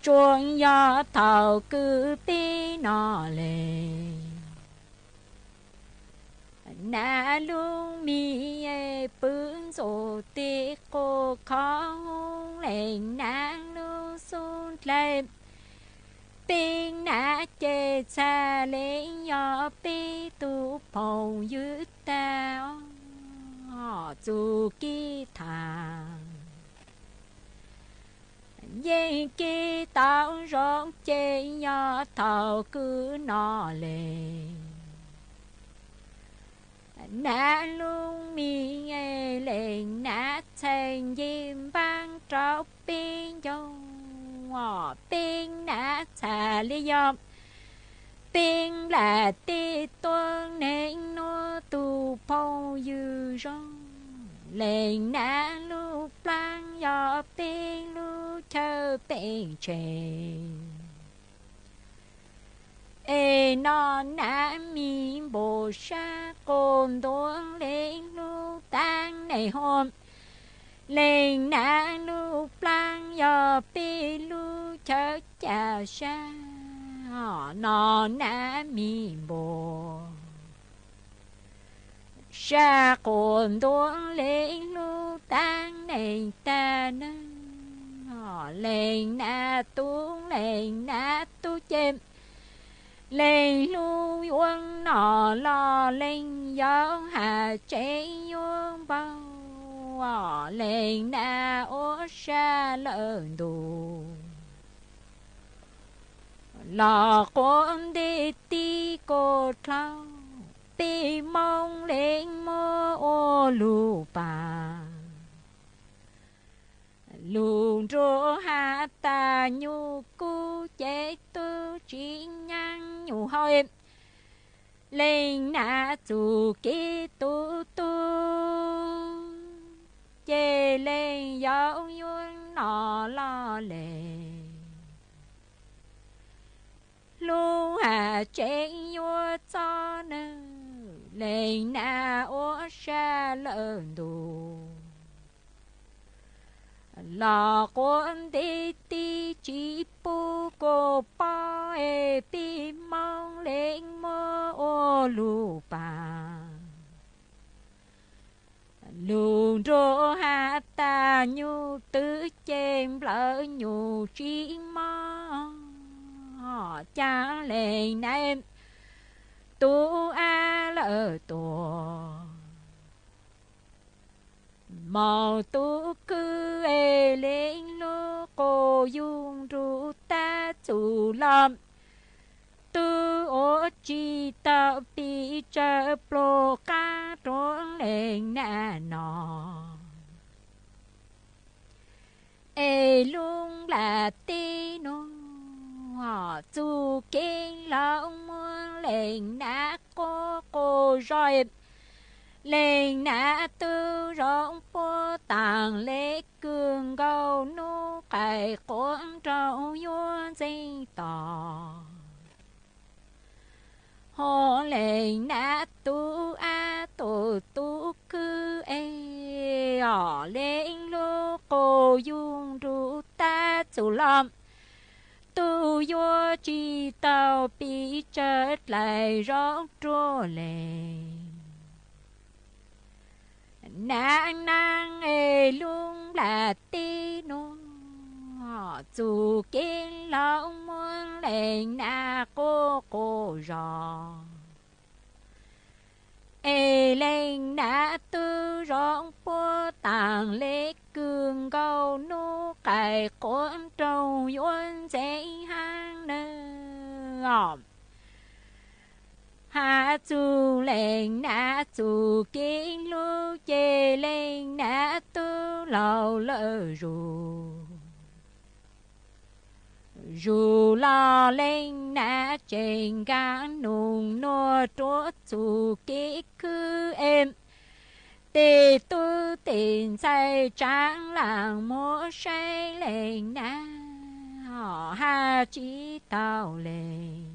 tsuas yog thaum kws peb no le. Nam lub mi pw ntxuav tej qub khov, leej nam lub xub dlawg, peb nam ces txhaj le yog peb tug phooj ywg tag os. Txuj kev thaam yeej kev tau zoo ces yog thaum kws no le. Nam lub mi leej nam txhaj nce npaab rau peb ncauj, peb nam txhaj le yog peb nplaj teb tuab neeg nuav tug phooj ywg zoo. Leej nam lub plaab yog peb lub chaw peb tsheej. Es no nam mi npua sab quas ntuav leej lub taab neeg huam, leej nam lub plaab yog peb lub chaw ca sab. No nam mi npua sab quas ntuav leej lub taab neeg tag neeg, leej nam tub leej nam tub ces leej lub yuav noj los leej yau has tsev yuav npau, leej nam ua sab lawm ntuj los quav ntiaj teb kuj dlhau, peb Moob leej muab ua lug paag. Lug nruab has tas nyuj kub ces tub tsi nyaab nyuj hau, leej nam txuj kev tu tu ces leej yau yuav noj los leej lub has tsev yuav txob nws, leej nam ua sab lawm ntuj los quav ntiaj teb tsi pub kuj pob, es peb Moob leej muab ua lug paag. Lug nruab has tas nyuj twm ces nplawm nyuj tsi mob, caag leej nam tub av lawm tuag. Moog tub kwv es leej lub quas yug nrug tab txug los, tub ua tsis tau pes tsawg pluag qab rua leej nab no. Es lub nplaj teb nuav txug kev laug muab leej nab quas quas zog, leej nab tub zoo puab taag le kws nkaus nub qais quas nrau yuav ntxeev tos. Ho leej nab tub ab tug tub khwb es, os, leej lub quas yug nrug tab txug los, tub yuav tsis tau pes tsawg dlais zov rua leej nab naab. Es lub nplaj teb nuav txug kev laug muab leej nab quas quas zog, es leej nab tub zoo puab taag le kws nkaus nub qais quas nrau yuav ntxeev haab nawb. Has txug leej nab txug kev hlub ces leej nab tub laug lawm zug. Zug los leej nab tseem nkaag nug nuav rua txug kev khwb es, tes tub tes ntxhais tsaav laam muab saib leej nab, hab tsis tau leej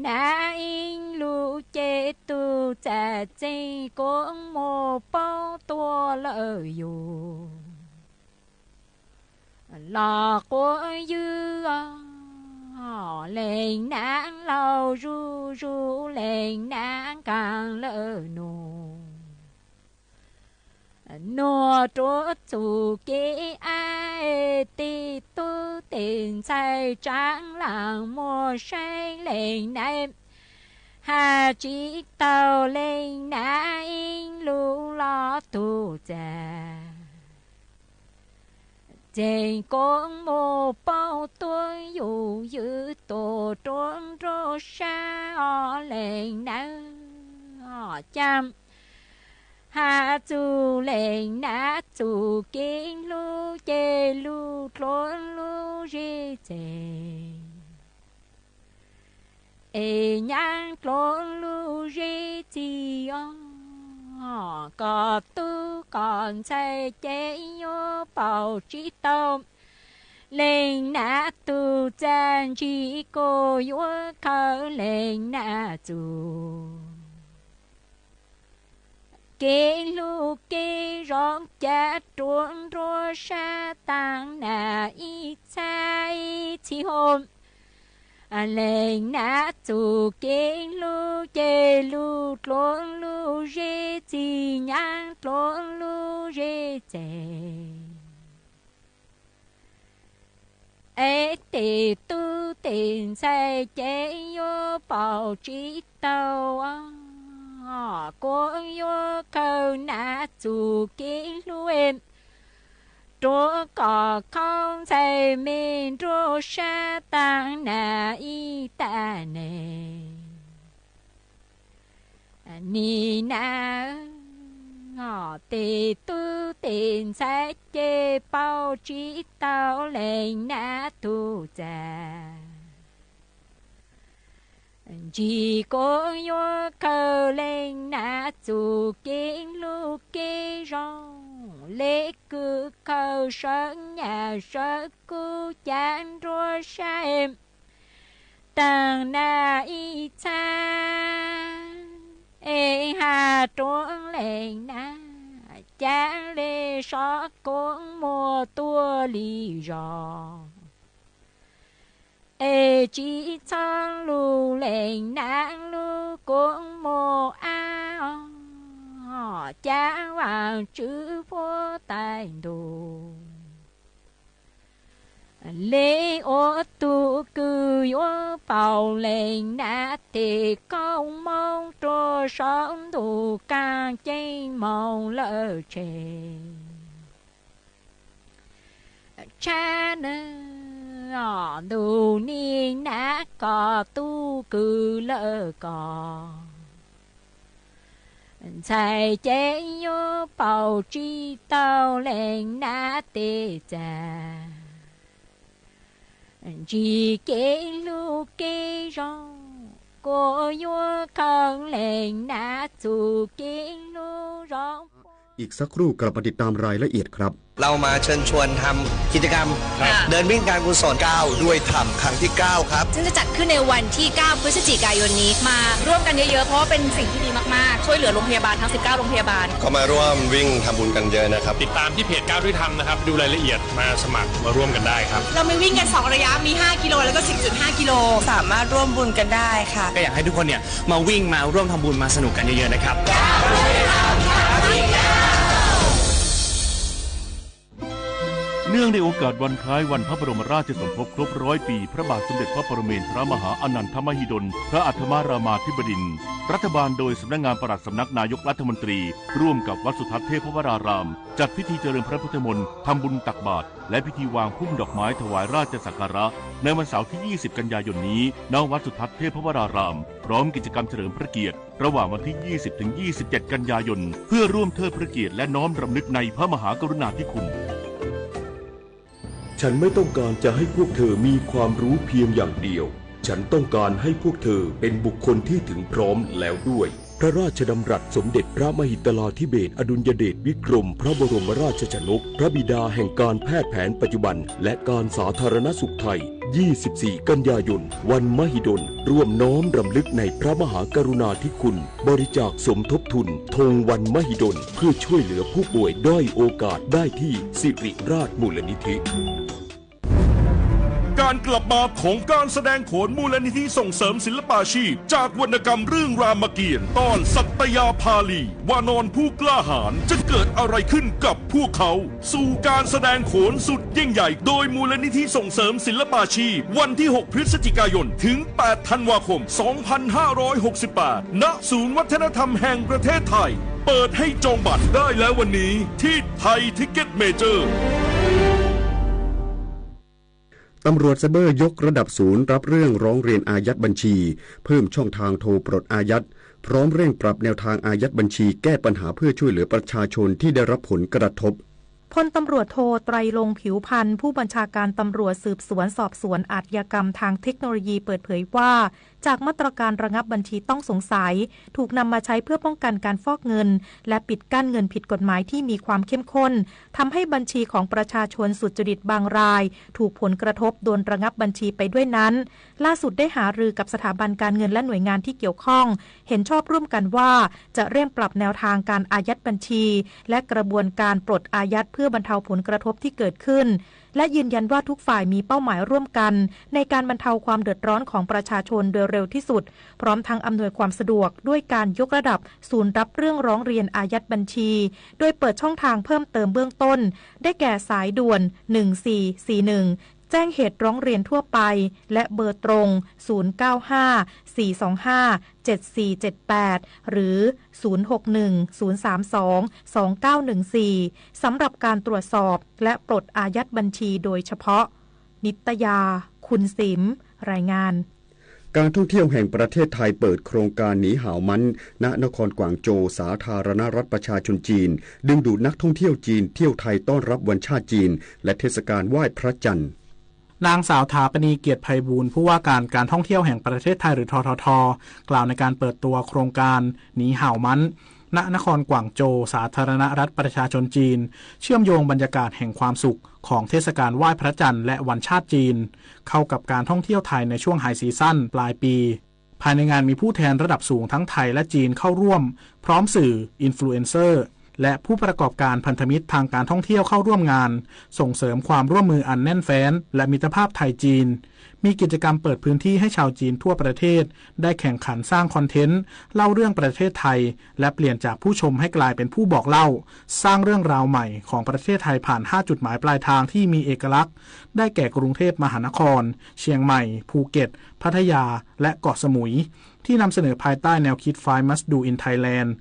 nab ib lug ces tug txaj txeeg kuas muaj paub tuaj lawm yug. Los quas ywg, leej nab laug zug zug leej nab nkaag lawm nuav. Nuav rua txug kev ab, tes tub tes ntxhais tsaav laam muab saib leej nab, has tsis tau leej nab ib lug los tug txaj txeeg kuas muaj paub tuaj yug, ywg tuaj rua nruab sab os leej nab, ca has txug leej nab txug kev hlub ces lug dluav lub zeb txeeg, es nyab dluav lub zeb txig os, koj tub koj ntxhais ces yuav paub tsis tau leej nab tug txaj ntsig kuas yuav khaws leej nab txug kev hlub kev zov ca rua nruab sab taag nag ib txhab ib txhis hov. Leej nab txug kev hlub ces lug dluav lub zeb txig, nyab dluav lub zeb txeeg, es tes tub tes ntxhais ces yuav paub tsis tau os, kuas yuav khaws nab txug kev hlub rua kom khaub ntxhais me nruab sab taag nag ib tag neeg. Nim nab, tes tub tes ntxhais ces paub tsis tau leej nab tug txaj ntsig kuas yuav khaws leej nab txug kev hlub kev zoo, le kws khaws sawv nyaj sawv kub ca nruab sab taag nag ib txhab, es has rua leej nab ca le sov kuas muaj tuaj li zog. Es tsis txhob lug leej nab lub kuas muaj ab os, ca vaaj tswv huab tais ntuj le ua tug kws yuav paub leej nab tes koob moov rua saum ntuj kaaj ceeb moog lawm tseg. Tshab nws ntuj nig nab kos tub kwv lawv kos, ntxhais ces yuav paum tsis tau leej nab tes txag, ntsis kev hlub kev zoo, kuj yuav kheev leej nab txuj kev hlub zoo. อีกสักครู่กลับมาติดตามรายละเอียดครับ เรามาเชิญชวนทำกิจกรรม ครับ เดินวิ่งการกุศล ก้าวด้วยธรรม ครั้งที่เก้าครับ ซึ่งจะจัดขึ้นในวันที่ เก้า พฤศจิกายนนี้ มาร่วมกันเยอะๆ เพราะว่าเป็นสิ่งที่ดีมากๆ ช่วยเหลือโรงพยาบาลทั้ง สิบเก้า โรงพยาบาล ก็มาร่วมวิ่งทำบุญกันเยอะนะครับ ติดตามที่เพจก้าวด้วยธรรมนะครับ ดูรายละเอียดมาสมัครมาร่วมกันได้ครับ เรามีวิ่งกันสองระยะ มี ห้า กิโล แล้วก็ สิบจุดห้า กิโล สามารถร่วมบุญกันได้ค่ะ ก็อยากให้ทุกคนเนี่ยมาวิ่งมาร่วมทำบุญมาสนุกกันเยอะๆนะครับ เนื่องในโอกาสวันคล้ายวันพระบรมราชสมภพครบร้อยปีพระบาทสมเด็จพระปรเมนทรมหาอานันทมหิดล พระอัฏฐมรามาธิบดินทร์ รัฐบาลโดยสำนักงานปลัดสำนักนายกรัฐมนตรี ร่วมกับวัดสุทัศน์เทพวราราม จัดพิธีเจริญพระพุทธมนต์ ทำบุญตักบาตร และพิธีวางพุ่มดอกไม้ถวายราชสักการะ ในวันเสาร์ที่ ยี่สิบ กันยายนนี้ ณ วัดสุทัศน์เทพวราราม พร้อมกิจกรรมเฉลิมพระเกียรติ ระหว่างวันที่ ยี่สิบ ถึง ยี่สิบเจ็ด กันยายน เพื่อร่วมเทิดพระเกียรติและน้อมรำลึกในพระมหากรุณาธิคุณ ฉันไม่ต้องการจะให้พวกเธอมีความรู้เพียงอย่างเดียว ฉันต้องการให้พวกเธอเป็นบุคคลที่ถึงพร้อมแล้วด้วย พระราชดำรัสสมเด็จพระมหิดลาธิเบศรอดุลยเดชวิกรมพระบรมราชชนก พระบิดาแห่งการแพทย์แผนปัจจุบัน และการสาธารณสุขไทย ยี่สิบสี่ กันยายน วันมหิดล ร่วมน้อมรำลึกในพระมหากรุณาธิคุณ บริจาคสมทบทุนธงวันมหิดล เพื่อช่วยเหลือผู้ป่วยด้อยโอกาสได้ที่สิริราชมูลนิธิ การกลับมาของการแสดงโขนมูลนิธิส่งเสริมศิลปาชีพ จากวรรณกรรมเรื่องรามเกียรติ์ ตอนสัตยาภาลี วานรผู้กล้าหาญ จะเกิดอะไรขึ้นกับพวกเขา สู่การแสดงโขนสุดยิ่งใหญ่ โดยมูลนิธิส่งเสริมศิลปาชีพ วันที่ หก พฤศจิกายน ถึง แปด ธันวาคม สองพันห้าร้อยหกสิบแปด ณ ศูนย์วัฒนธรรมแห่งประเทศไทย เปิดให้จองบัตรได้แล้ววันนี้ที่ไทยทิกเก็ตเมเจอร์ ตำรวจไซเบอร์ยกระดับศูนย์รับเรื่องร้องเรียนอายัดบัญชี เพิ่มช่องทางโทรปลดอายัด พร้อมเร่งปรับแนวทางอายัดบัญชีแก้ปัญหาเพื่อช่วยเหลือประชาชนที่ได้รับผลกระทบ พลตำรวจโท ไตรลงค์ ผิวพรรณ ผู้บัญชาการตำรวจสืบสวนสอบสวนอาชญากรรมทางเทคโนโลยีเปิดเผยว่า จากมาตรการระงับบัญชีต้องสงสัย ถูกนำมาใช้เพื่อป้องกันการฟอกเงิน และปิดกั้นเงินผิดกฎหมายที่มีความเข้มข้น ทำให้บัญชีของประชาชนสุจริตบางราย ถูกผลกระทบโดนระงับบัญชีไปด้วยนั้น ล่าสุดได้หารือกับสถาบันการเงินและหน่วยงานที่เกี่ยวข้อง เห็นชอบร่วมกันว่าจะเร่งปรับแนวทางการอายัดบัญชี และกระบวนการปลดอายัดเพื่อบรรเทาผลกระทบที่เกิดขึ้น และยืนยันว่าทุกฝ่ายมีเป้าหมายร่วมกัน ในการบรรเทาความเดือดร้อนของประชาชนโดยเร็วที่สุด พร้อมทั้งอำนวยความสะดวกด้วยการยกระดับศูนย์รับเรื่องร้องเรียนอายัดบัญชี โดยเปิดช่องทางเพิ่มเติมเบื้องต้น ได้แก่สายด่วน หนึ่งสี่สี่หนึ่ง แจ้งเหตุร้องเรียนทั่วไป และเบอร์ตรง ศูนย์เก้าห้า สี่สองห้า เจ็ดสี่เจ็ดแปด หรือ ศูนย์หกหนึ่ง ศูนย์สามสอง สองเก้าหนึ่งสี่ สำหรับการตรวจสอบและปลดอายัดบัญชีโดยเฉพาะ นิตยา คุณสิม รายงาน การท่องเที่ยวแห่งประเทศไทยเปิดโครงการหนีห่าวมัน ณ นครกวางโจว สาธารณรัฐประชาชนจีน ดึงดูดนักท่องเที่ยวจีนเที่ยวไทยต้อนรับวันชาติจีน และเทศกาลไหว้พระจันทร์ นางสาว ถาปณี เกียรติไพบูลย์ ผู้ว่าการการท่องเที่ยวแห่งประเทศไทย หรือ ททท กล่าวในการเปิดตัวโครงการหนีห่าวมัน ณ นครกวางโจว สาธารณรัฐประชาชนจีน เชื่อมโยงบรรยากาศแห่งความสุขของเทศกาลไหว้พระจันทร์และวันชาติจีน เข้ากับการท่องเที่ยวไทยในช่วงไฮซีซั่นปลายปี ภายในงานมีผู้แทนระดับสูงทั้งไทยและจีนเข้าร่วม พร้อมสื่อ อินฟลูเอนเซอร์ และผู้ประกอบการพันธมิตรทางการท่องเที่ยวเข้าร่วมงาน ส่งเสริมความร่วมมืออันแน่นแฟ้น และมิตรภาพไทย-จีน มีกิจกรรมเปิดพื้นที่ให้ชาวจีนทั่วประเทศ ได้แข่งขันสร้างคอนเทนต์ เล่าเรื่องประเทศไทย และเปลี่ยนจากผู้ชมให้กลายเป็นผู้บอกเล่า สร้างเรื่องราวใหม่ของประเทศไทยผ่าน ห้า จุดหมายปลายทางที่มีเอกลักษณ์ ได้แก่กรุงเทพมหานคร เชียงใหม่ ภูเก็ต พัทยา และเกาะสมุย ที่นำเสนอภายใต้แนวคิด Five Must Do in Thailand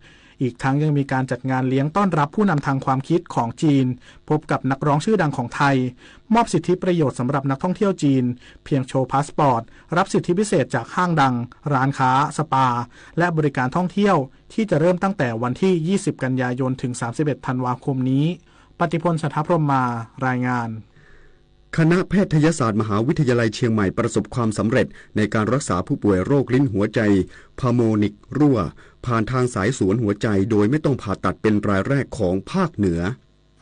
อีกทั้งยังมีการจัดงานเลี้ยงต้อนรับผู้นำทางความคิดของจีน พบกับนักร้องชื่อดังของไทย มอบสิทธิประโยชน์สำหรับนักท่องเที่ยวจีน เพียงโชว์พาสปอร์ต รับสิทธิพิเศษจากห้างดัง ร้านค้า สปา และบริการท่องเที่ยว ที่จะเริ่มตั้งแต่วันที่ ยี่สิบ กันยายน ถึง สามสิบเอ็ด ธันวาคมนี้ ปฏิพล สัทธพรหมมา รายงาน คณะแพทยศาสตร์มหาวิทยาลัยเชียงใหม่ประสบความสำเร็จในการรักษาผู้ป่วยโรคลิ้นหัวใจพาโมนิกรั่ว ผ่านทางสายสวนหัวใจโดยไม่ต้องผ่าตัดเป็นรายแรกของภาคเหนือ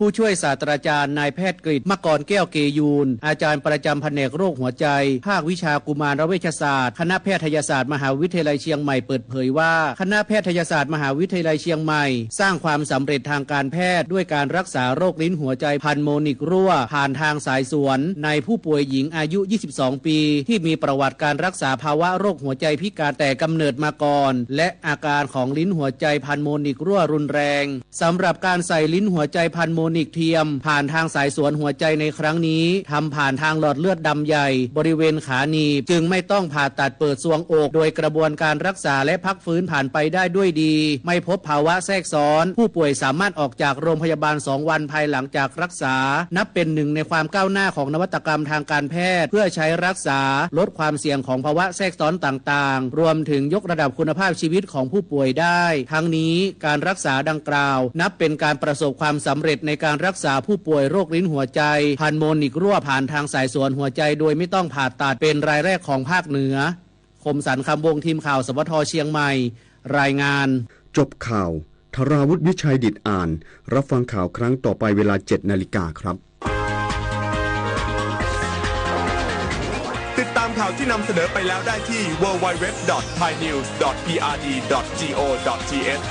ผู้ช่วยศาสตราจารย์นายแพทย์กฤษ มกรแก้วเกยูน อาจารย์ประจำแผนกโรคหัวใจ ภาควิชากุมารเวชศาสตร์ คณะแพทยศาสตร์มหาวิทยาลัยเชียงใหม่เปิดเผยว่า คณะแพทยศาสตร์มหาวิทยาลัยเชียงใหม่ สร้างความสำเร็จทางการแพทย์ด้วยการรักษาโรคลิ้นหัวใจพาโมนิกรั่ว ผ่านทางสายสวน ในผู้ป่วยหญิงอายุ ยี่สิบสอง ปี ที่มีประวัติการรักษาภาวะโรคหัวใจพิการแต่กำเนิดมาก่อน และอาการของลิ้นหัวใจพาโมนิกรั่วรุนแรง สำหรับการใส่ลิ้นหัวใจพาโมนิกเทียม ผ่านทางสายสวนหัวใจในครั้งนี้ ทำผ่านทางหลอดเลือดดำใหญ่ บริเวณขาหนีบ จึงไม่ต้องผ่าตัดเปิดซวงอก โดยกระบวนการรักษาและพักฟื้นผ่านไปได้ด้วยดี ไม่พบภาวะแทรกซ้อน ผู้ป่วยสามารถออกจากโรงพยาบาล สอง วันภายหลังจากรักษา นับเป็นหนึ่งในความก้าวหน้าของนวัตกรรมทางการแพทย์ เพื่อใช้รักษา ลดความเสี่ยงของภาวะแทรกซ้อนต่างๆ รวมถึงยกระดับคุณภาพชีวิตของผู้ป่วยได้ ทั้งนี้การรักษาดังกล่าว นับเป็นการประสบความสำเร็จในการรักษาผู้ป่วยโรคลิ้นหัวใจพาโมนิกรั่วผ่านทางสายสวนหัวใจโดยไม่ต้องผ่าตัดเป็นรายแรกของภาคเหนือ คมสันต์ คำวงศ์ ทีมข่าว สวท เชียงใหม่ รายงาน จบข่าว ธราวุฒิ วิชัยดิษฐอ่าน รับฟังข่าวครั้งต่อไปเวลา เจ็ด นาฬิกาครับ ติดตามข่าวที่นำเสนอไปแล้วได้ที่ ดับเบิลยู ดับเบิลยู ดับเบิลยู ดอท ไทยนิวส์ ดอท พีอาร์ดี ดอท จี โอ ดอท ที เอช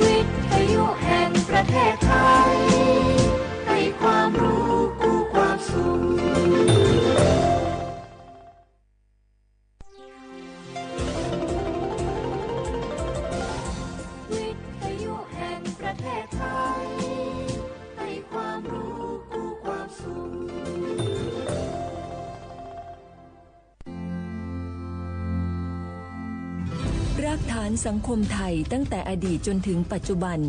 วิทยุแห่งประเทศไทย ให้ความรู้คู่ความสุข วิทยุแห่งประเทศไทย ให้ความรู้คู่ความสุข รากฐานสังคมไทยตั้งแต่อดีตจนถึงปัจจุบัน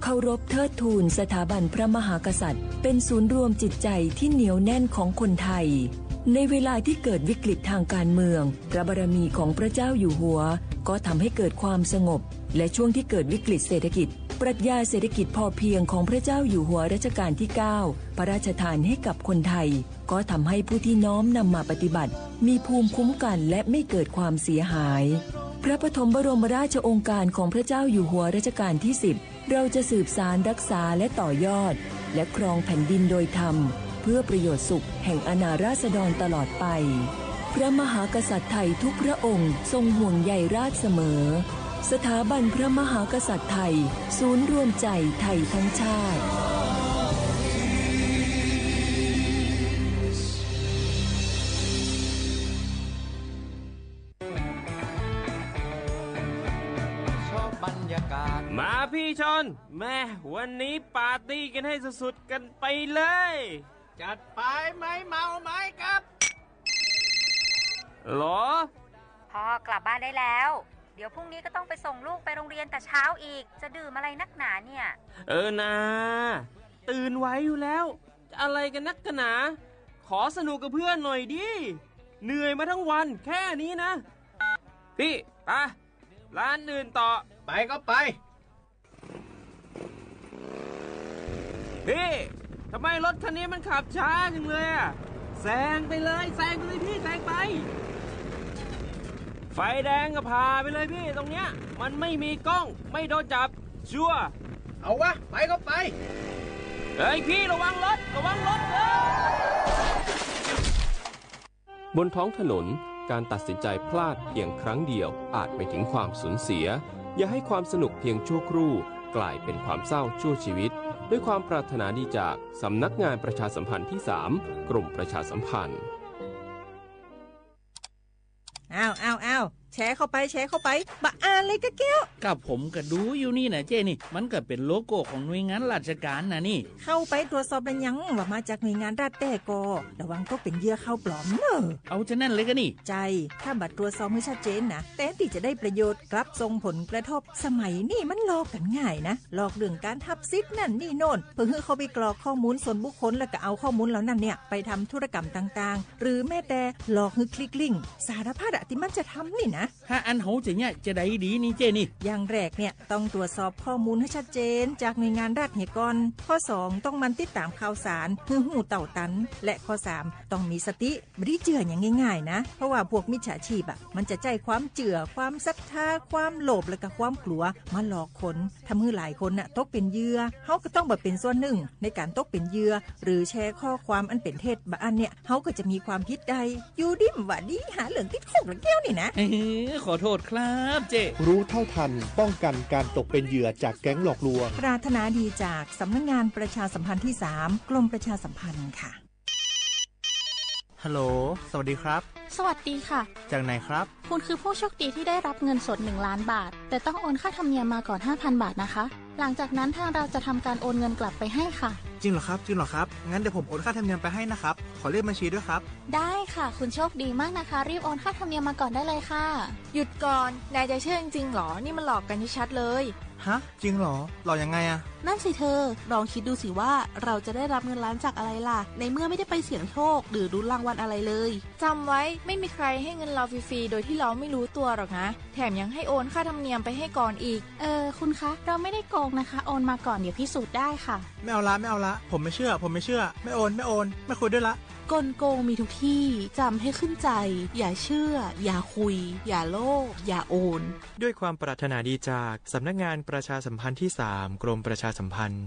เคารพเทิดทูนสถาบันพระมหากษัตริย์ เป็นศูนย์รวมจิตใจที่เหนียวแน่นของคนไทย ในเวลาที่เกิดวิกฤตทางการเมือง พระบารมีของพระเจ้าอยู่หัว ก็ทำให้เกิดความสงบ และช่วงที่เกิดวิกฤตเศรษฐกิจ ปรัชญาเศรษฐกิจพอเพียงของพระเจ้าอยู่หัวรัชกาลที่ เก้า พระราชทานให้กับคนไทย ก็ทำให้ผู้ที่น้อมนำมาปฏิบัติ มีภูมิคุ้มกันและไม่เกิดความเสียหาย พระปฐมบรมราชโองการของพระเจ้าอยู่หัวรัชกาลที่ สิบ เราจะสืบสานรักษาและต่อยอด และครองแผ่นดินโดยธรรม เพื่อประโยชน์สุขแห่งอาณาราษฎรตลอดไป พระมหากษัตริย์ไทยทุกพระองค์ทรงห่วงใยราษฎร์เสมอ สถาบันพระมหากษัตริย์ไทย ศูนย์รวมใจไทยทั้งชาติ มาพี่ชอน แม่ วันนี้ปาร์ตี้กันให้สุดๆกันไปเลย จัดไป ไม่เมาไม่ขับ หรอ พ่อกลับบ้านได้แล้ว เดี๋ยวพรุ่งนี้ก็ต้องไปส่งลูกไปโรงเรียนแต่เช้าอีก จะดื่มอะไรนักหนาเนี่ย เออนา ตื่นไหวอยู่แล้ว จะอะไรกันนักกันหนา ขอสนุกกับเพื่อนหน่อยดิ เหนื่อยมาทั้งวันแค่นี้นะ พี่ ไป ร้านอื่นต่อ ไปก็ไป พี่ ทำไมรถคันนี้มันขับช้าจังเลยอะ แซงไปเลย แซงไปเลยพี่ แซงไป ไฟแดงก็ผ่าไปเลยพี่ ตรงเนี้ย มันไม่มีกล้อง ไม่โดนจับ ชัวร์ เอาวะ ไปก็ไป เฮ้ยพี่ ระวังรถ ระวังรถ เฮ้ย บนท้องถนน การตัดสินใจพลาดเพียงครั้งเดียวอาจไปถึงความสูญเสีย อย่าให้ความสนุกเพียงชั่วครู่กลายเป็นความเศร้าชั่วชีวิต ด้วยความปรารถนาดีจากสำนักงานประชาสัมพันธ์ที่ สาม กรมประชาสัมพันธ์ อ้าว อ้าว อ้าว แชร์เข้าไป แชร์เข้าไป บ่อ่านเลยกะแก้ว ก็ผมก็ดูอยู่นี่นะเจ้นี่ มันก็เป็นโลโก้ของหน่วยงานราชการนะนี่ เข้าไปตรวจสอบแล้วยังว่ามาจากหน่วยงานรัฐแต๊ก่อ ระวังตกเป็นเหยื่อข่าวปลอมเนอะ เอาจะนั่นเลยกะนี่ ใจ้ ถ้าบ่ตรวจสอบให้ชัดเจนนะ แทนที่จะได้ประโยชน์ กลับส่งผลกระทบ สมัยนี้มันหลอกกันง่ายนะ หลอกเรื่องการฮับสิทธิ์นั่นนี่โน่น เพื่อให้เข้าไปกรอกข้อมูลส่วนบุคคล แล้วก็เอาข้อมูลเหล่านั้นเนี่ยไปทำธุรกรรมต่างๆ หรือแม้แต่หลอกให้คลิกลิงก์ สารพัดอะที่มันจะทำนี่นะ ถ้าอันเฮาจะเนี่ยจะได้ดีนี่เจ้นี่ อย่างแรกเนี่ยต้องตรวจสอบข้อมูลให้ชัดเจนจากหน่วยงานรัฐเหียก่อน ข้อสองต้องหมั่นติดตามข่าวสาร ให้ฮู้เต้าตัน และข้อสามต้องมีสติ บ่ได้เจื้ออย่างง่ายๆนะ เพราะว่าพวกมิจฉาชีพอะ มันจะใจ๊ความเจื้อ ความศรัทธา ความโลภ และก็ความกลัว มาหลอกคน ทำให้หลายคนน่ะตกเป็นเหยื่อ เฮาก็ต้องบ่เป็นส่วนหนึ่งในการตกเป็นเหยื่อ หรือแชร์ข้อความอันเป็นเท็จ บ่อันเนี่ย เฮาก็จะมีความผิดได้ อยู่ดีบ่ดี หาเรื่องติดคุกแล้วแก้วนี่นะ เออ ขอโทษครับเจ้ รู้เท่าทัน ป้องกันการตกเป็นเหยื่อจากแก๊งหลอกลวง ปรารถนาดีจากสำนักงานประชาสัมพันธ์ที่สาม กรมประชาสัมพันธ์ค่ะ ฮัลโหล สวัสดีครับ สวัสดีค่ะ จากไหนครับ คุณคือผู้โชคดีที่ได้รับเงินสด หนึ่งล้านบาท แต่ต้องโอนค่าธรรมเนียมมาก่อน ห้าพันบาทนะคะ หลังจากนั้นทางเราจะทำการโอนเงินกลับไปให้ค่ะ จริงเหรอครับ จริงเหรอครับ งั้นเดี๋ยวผมโอนค่าธรรมเนียมไปให้นะครับ ขอเลขบัญชีด้วยครับ ได้ค่ะ คุณโชคดีมากนะคะ รีบโอนค่าธรรมเนียมมาก่อนได้เลยค่ะ หยุดก่อน นายจะเชื่อจริงๆหรอ นี่มันหลอกกันชัดๆเลย ฮะ จริงเหรอ หลอกยังไงอะ นั่นสิเธอ ลองคิดดูสิว่าเราจะได้รับเงินล้านจากอะไรล่ะ ในเมื่อไม่ได้ไปเสี่ยงโชคหรือลุ้นรางวัลอะไรเลย จำไว้ ไม่มีใครให้เงินเราฟรีๆโดยที่เราไม่รู้ตัวหรอกนะ แถมยังให้โอนค่าธรรมเนียมไปให้ก่อนอีก เออ คุณคะ เราไม่ได้โกงนะคะ โอนมาก่อน เดี๋ยวพิสูจน์ได้ค่ะ ไม่เอาละ ไม่เอาละ ผมไม่เชื่อ ผมไม่เชื่อ ไม่โอน ไม่โอน ไม่คุยด้วยละ กลโกงมีทุกที่ จำให้ขึ้นใจ อย่าเชื่อ อย่าคุย อย่าโลภ อย่าโอน ด้วยความปรารถนาดีจากสำนักงานประชาสัมพันธ์ที่สาม กรมประชาสัมพันธ์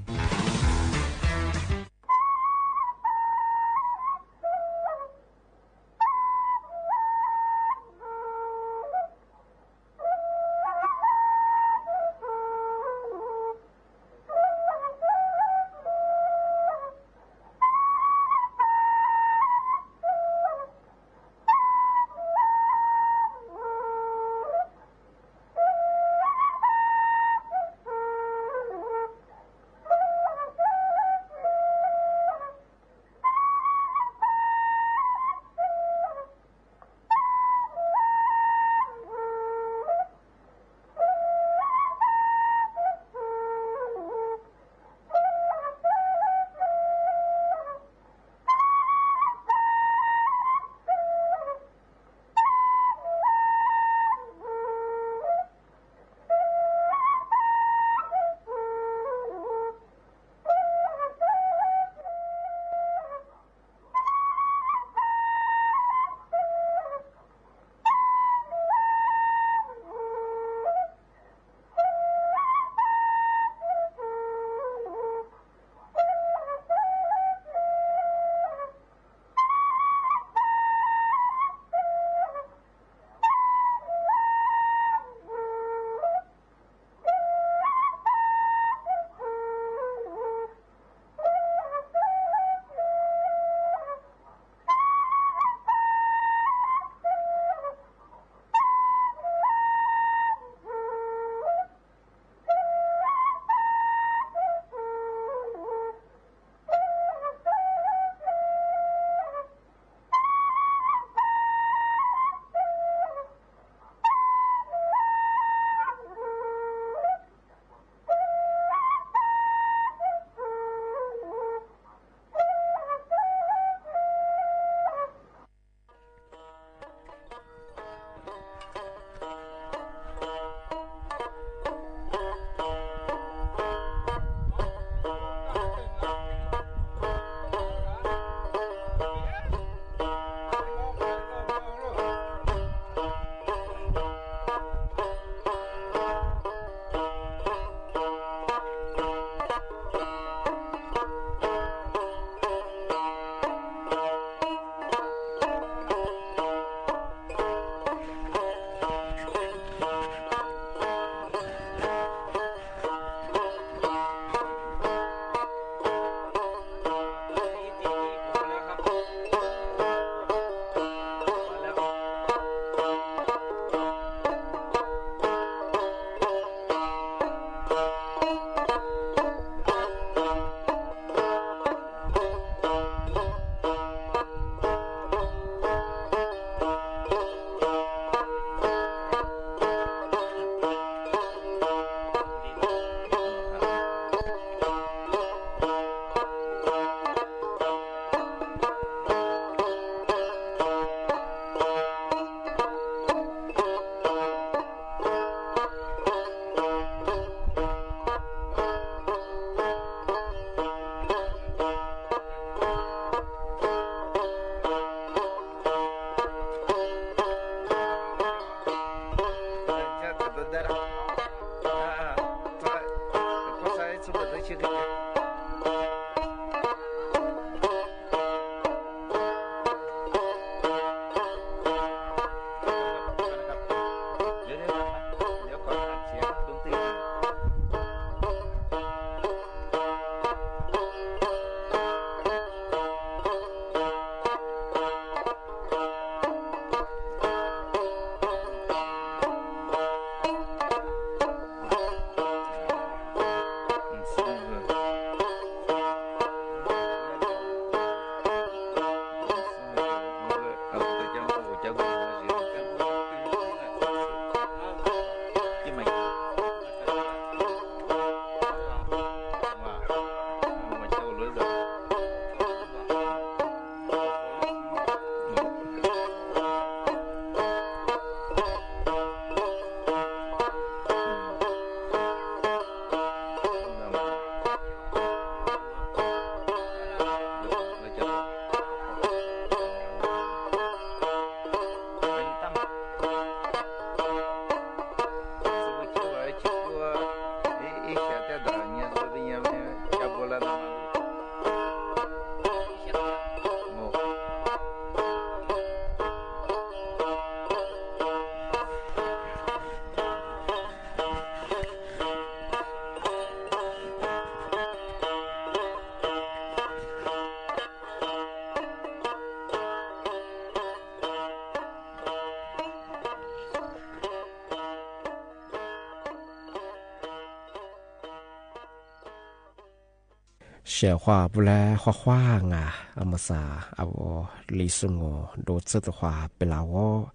Sawv huaj pub lab huaj huaj nga, a mus xav a vos Lis Xu Nus dua txog tus huaj pem las os.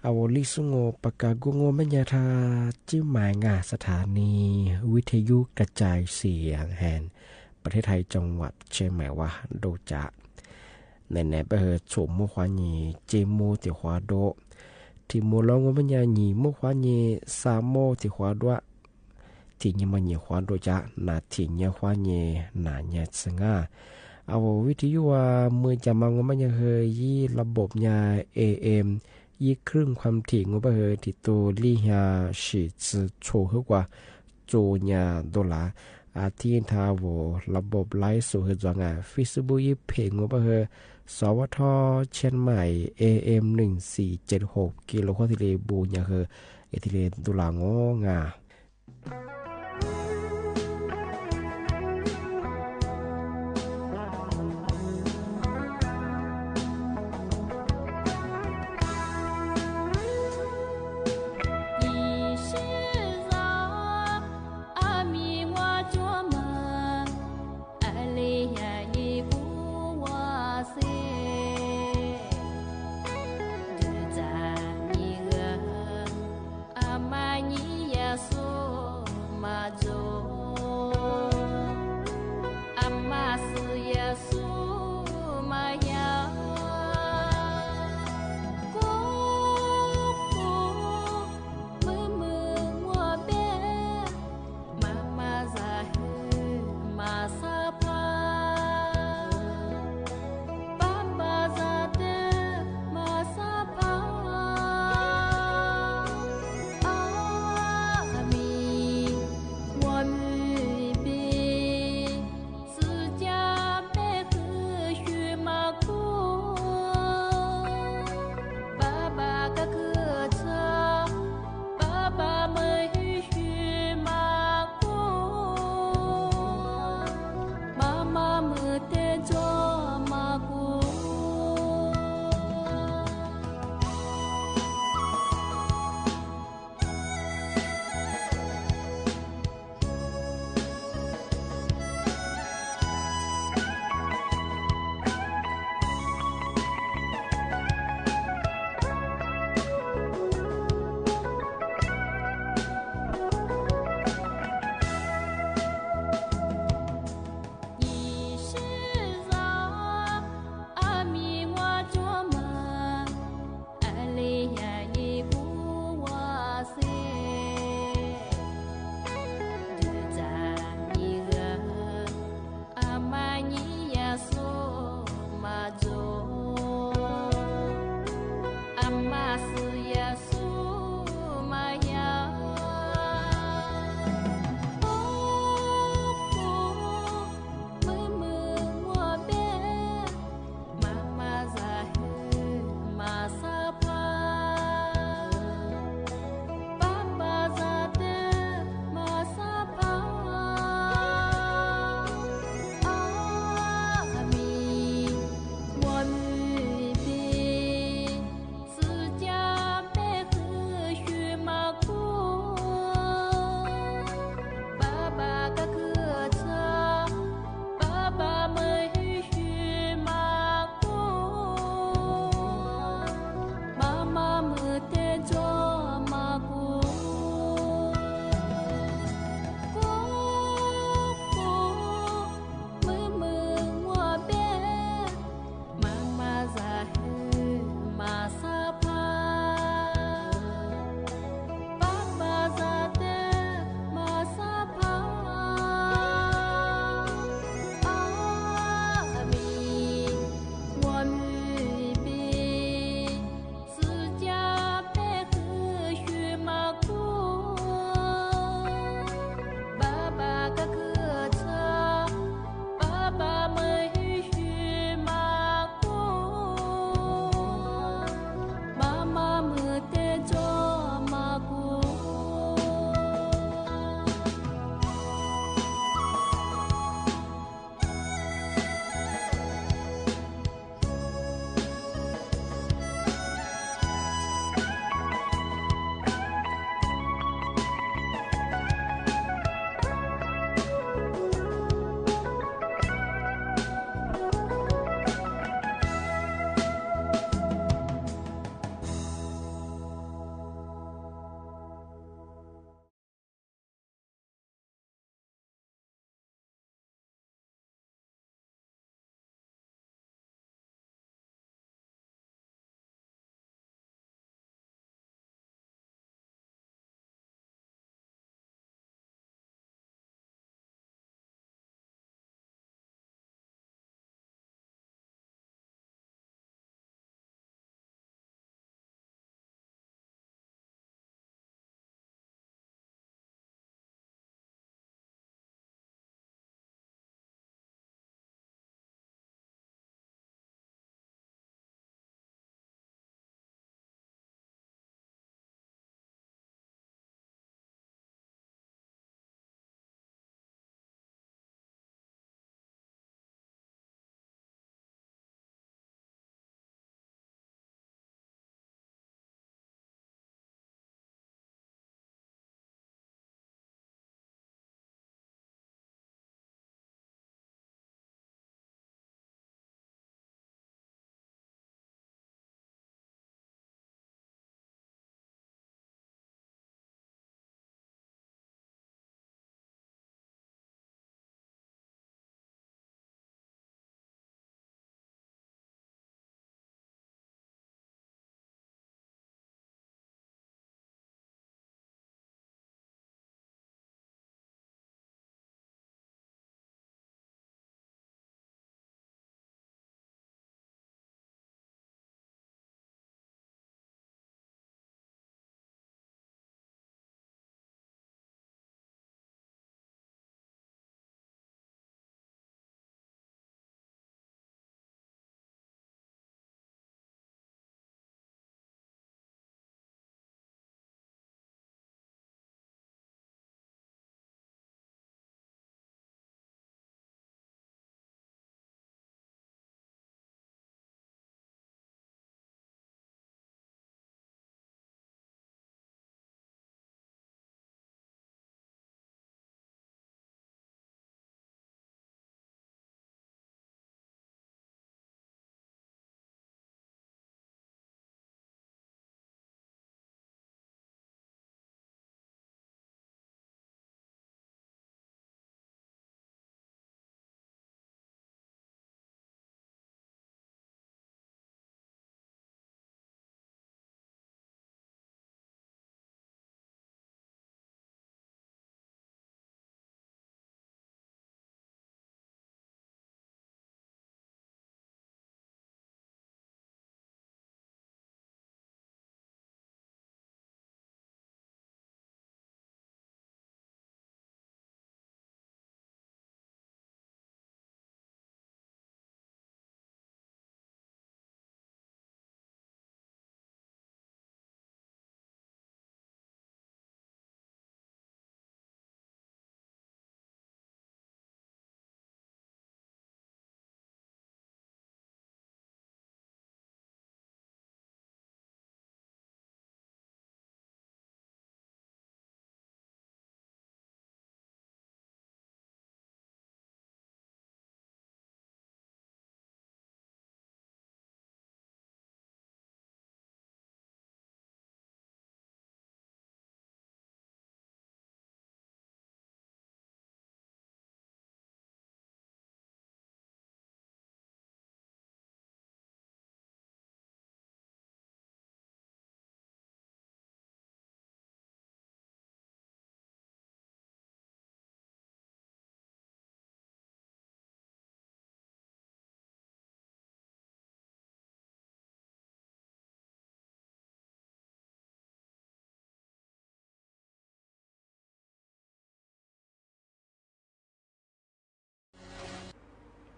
A vos Lis Xu Nus pas kas kuj Nkuaj Mab Nyas thaj Tsib Maim nga, xab thas nis vib thej yub ka cai xi has pas thej thais tsoom vam tse maim vas dua cas. Nim no peb hu txhum muaj huab nyim ces muaj tim huab dua. Thim mus los Nkuaj Mab Nyas nyim muaj huab nyim xa muaj tim huab dua. Thim nyim mas nyim huab dua cas na, thim nyim huab nyim na nyas txwv nga. A vos vib thej yub ua mus cas mas Nkuaj Mab Nyas hu yib la bob nyas A M, yib khwj khuam thim Nkuaj Mab Nyas hu thim tus lij nyas sim txwv txhua hwb kua txua nyas dollar. A thib thaj vos la bob laiv xu hu txog nga Facebook yib phem Nkuaj Mab Nyas hu xov vaj thoj Tsib Maim A M nees xis ces hauv kis los huab thiaj li npu nyas hu es thiaj li dollar ngov nga.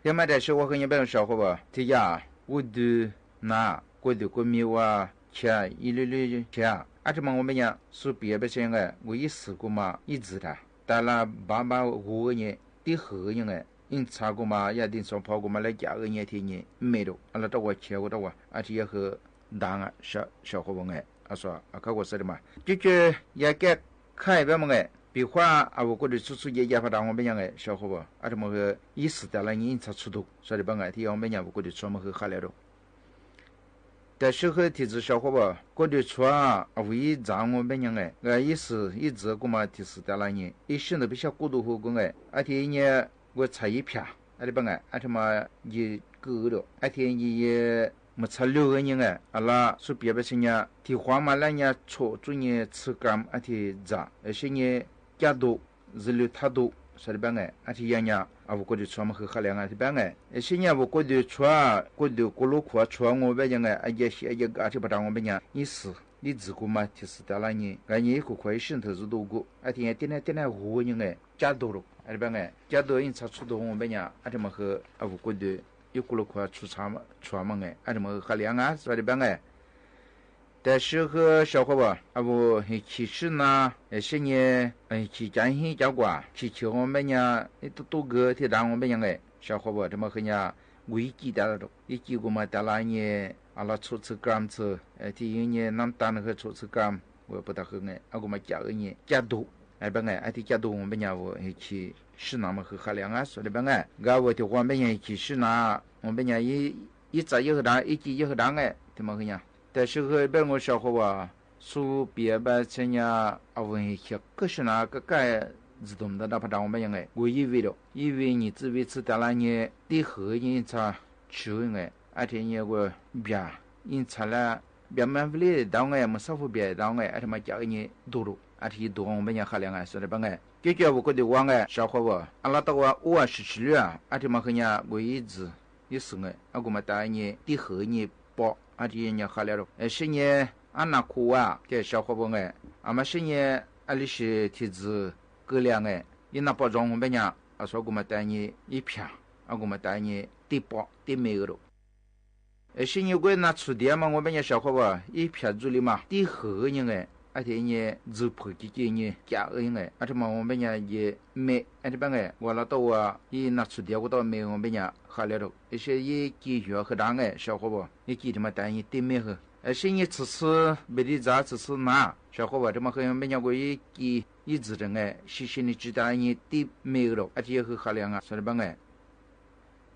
Thiab mas tam sim ua hwj nyab peb lug sau qhov uas thib yaj, kuv dwm na, kuv dwm kuv mi ua khiav ib lub lub khiav, ab tsi mas ua peb nyab xub piav peb tsi nqe kuv ib xwm kuv mas ib txwm tas tas las npav npav huv nyi, tib hwm nyi nqe, ib ntxhab kuv mas yaj tij ntxhov phov kuv mas lawv cam nyi thiab nyi me rau los rau ua khiav kuv rau ua ab tsi yog hwj dav sau qhov uas nqe, kab ua xab mas cov cov yaj kab khaij peb mas nqe, pim huab a vus kuj dwm txhua txhua yaj yaj pab dav ua peb nyab nqe sau qhov uas ab tsi mas hwj ib xwm tas las nyi ib ntxhab txhua tug sau peb nqe thiab yog ua peb nyab vus kuj dwm txhua mas hwj qha li rau. Tam sim hwj thim txwm sau qhov uas kuj dwm txhua a vus ib txhab ua peb nyab nqe, ib xwm ib txwm kuv mas thim xwm tas las nyi ib sij ntawd peb xyab kuj du hu kuv nqe, ab tsi nyi kuv txhais ib phiaj ab tsi peb nqe ab tsi mas yig kwj rau ab tsi yig mus txhaj lug nyi nqe, los xub piav peb tsi nyab thim huab mas lab nyab txhua txhua nyi txhwb kam ab tsi txam sib nyi caj dug, zws lug thab dug sau peb nqe ab tsi yog nyab a vus kuj dwm txhua mas hwj qha li nqe thiab peb nqe sib nyi a vus kuj dwm txhua, kuj dwm kuv lub khuav txhua ua peb nyab nqe, ab tsi sib ab tsi pab dav ua peb nyab ib xwm ib txwm kuv mas thim xwm tas las nyi nqe nyi ib kuv khuav ib sij ntawd zuj du kuv ab tsi nyi tib neeg tib neeg huv nyi nqe caj dug rau ab tsi peb nqe caj dug ib ntxhab txhua tug ua peb nyab ab tsi mas hwj a vus kuj dwm ib kuv lub khuav txhua mas nqe ab tsi mas hwj qha li nqe sau peb nqe. Tam sim hwj sau qhov uas a vus hwj chim sib na, sib nyi hwj chim cav hib cav kuam chim chim ua peb nyab ib tug tub kawg thiab dav ua peb nyab nqe sau qhov uas rau mas hwj nyab kuv ib ci tas las rau ib ci kuv mas tas las nyi los txhua txhwb kam txhua thiab yig nyi nab tas nws hwj txhua txhwb kam kuv puv tas hwj nqe kuv mas cam nyi caj dug ab tsi peb nqe ab tsi caj dug ua peb nyab vus hwj chim sib na mas hwj qha li nqe sau peb nqe nkawd vus thim huab peb nyab hwj chim sib na ua peb nyab ib txhab yog hwj dav ib ci yog hwj dav nqe thiab mas hwj nyab. Tam sim hwj peb lug sau qhov uas xub piav peb tsi nyab a vus hwj chim kawg sib na kawg kawg txwm tus ntawd dab pab dav ua peb nyab nqe kuv ib vim rau ib vim nyiam txwv vim txhwb tas las nyi tib hwm nyi ib ntxhab tswv nqe ab tsi nyi kuv npias ib ntxhab lab npias mas vim li dav nqe mus xab fub npias dav nqe ab tsi mas cam nyi dug rau ab tsi yig dug ua peb nyab qha li nqe sau peb nqe. Cov cov vus kuj dwm ua nqe sau qhov uas a los tau ua ua sim tsis lwj ab tsi mas hwj nyab kuv ib txwm ib xwm nqe kuv mas tas nyi tib hwm nyi pom ab tsi nyab qha li rau sib nyi ab nas khu ua ces sau qhov uas nqe a mas sib nyi ab li sim thim txwm kwj li nqe ib nas pom zoo ua peb nyab a xub kuv mas tas nyi ib phiaj a kuv mas tas nyi tib pom tib me rau sib nyi kuj nas txhum tiav mas ua peb nyab sau qhov uas ib phiaj txuj li mas tib hwm nyi nqe ab tsi nyi txwv phwm ci ci nyi cam nqe ab tsi mas ua peb nyab yig me ab tsi peb nqe ua los tau ua ib nas txhum tiav kuj tau me ua peb nyab qha li rau sib ib ci yuav hwj dav nqe sau qhov uas ib ci tsi mas tas nyi tib me hwj sib nyi txhum xwb npe li txav txhum xwb na sau qhov uas tsi mas hwj ua peb nyab kuj ib ci ib txwm nqe sib sib nyi tsi tas nyi tib me rau ab tsi yog hwj qha li nqe sau peb nqe.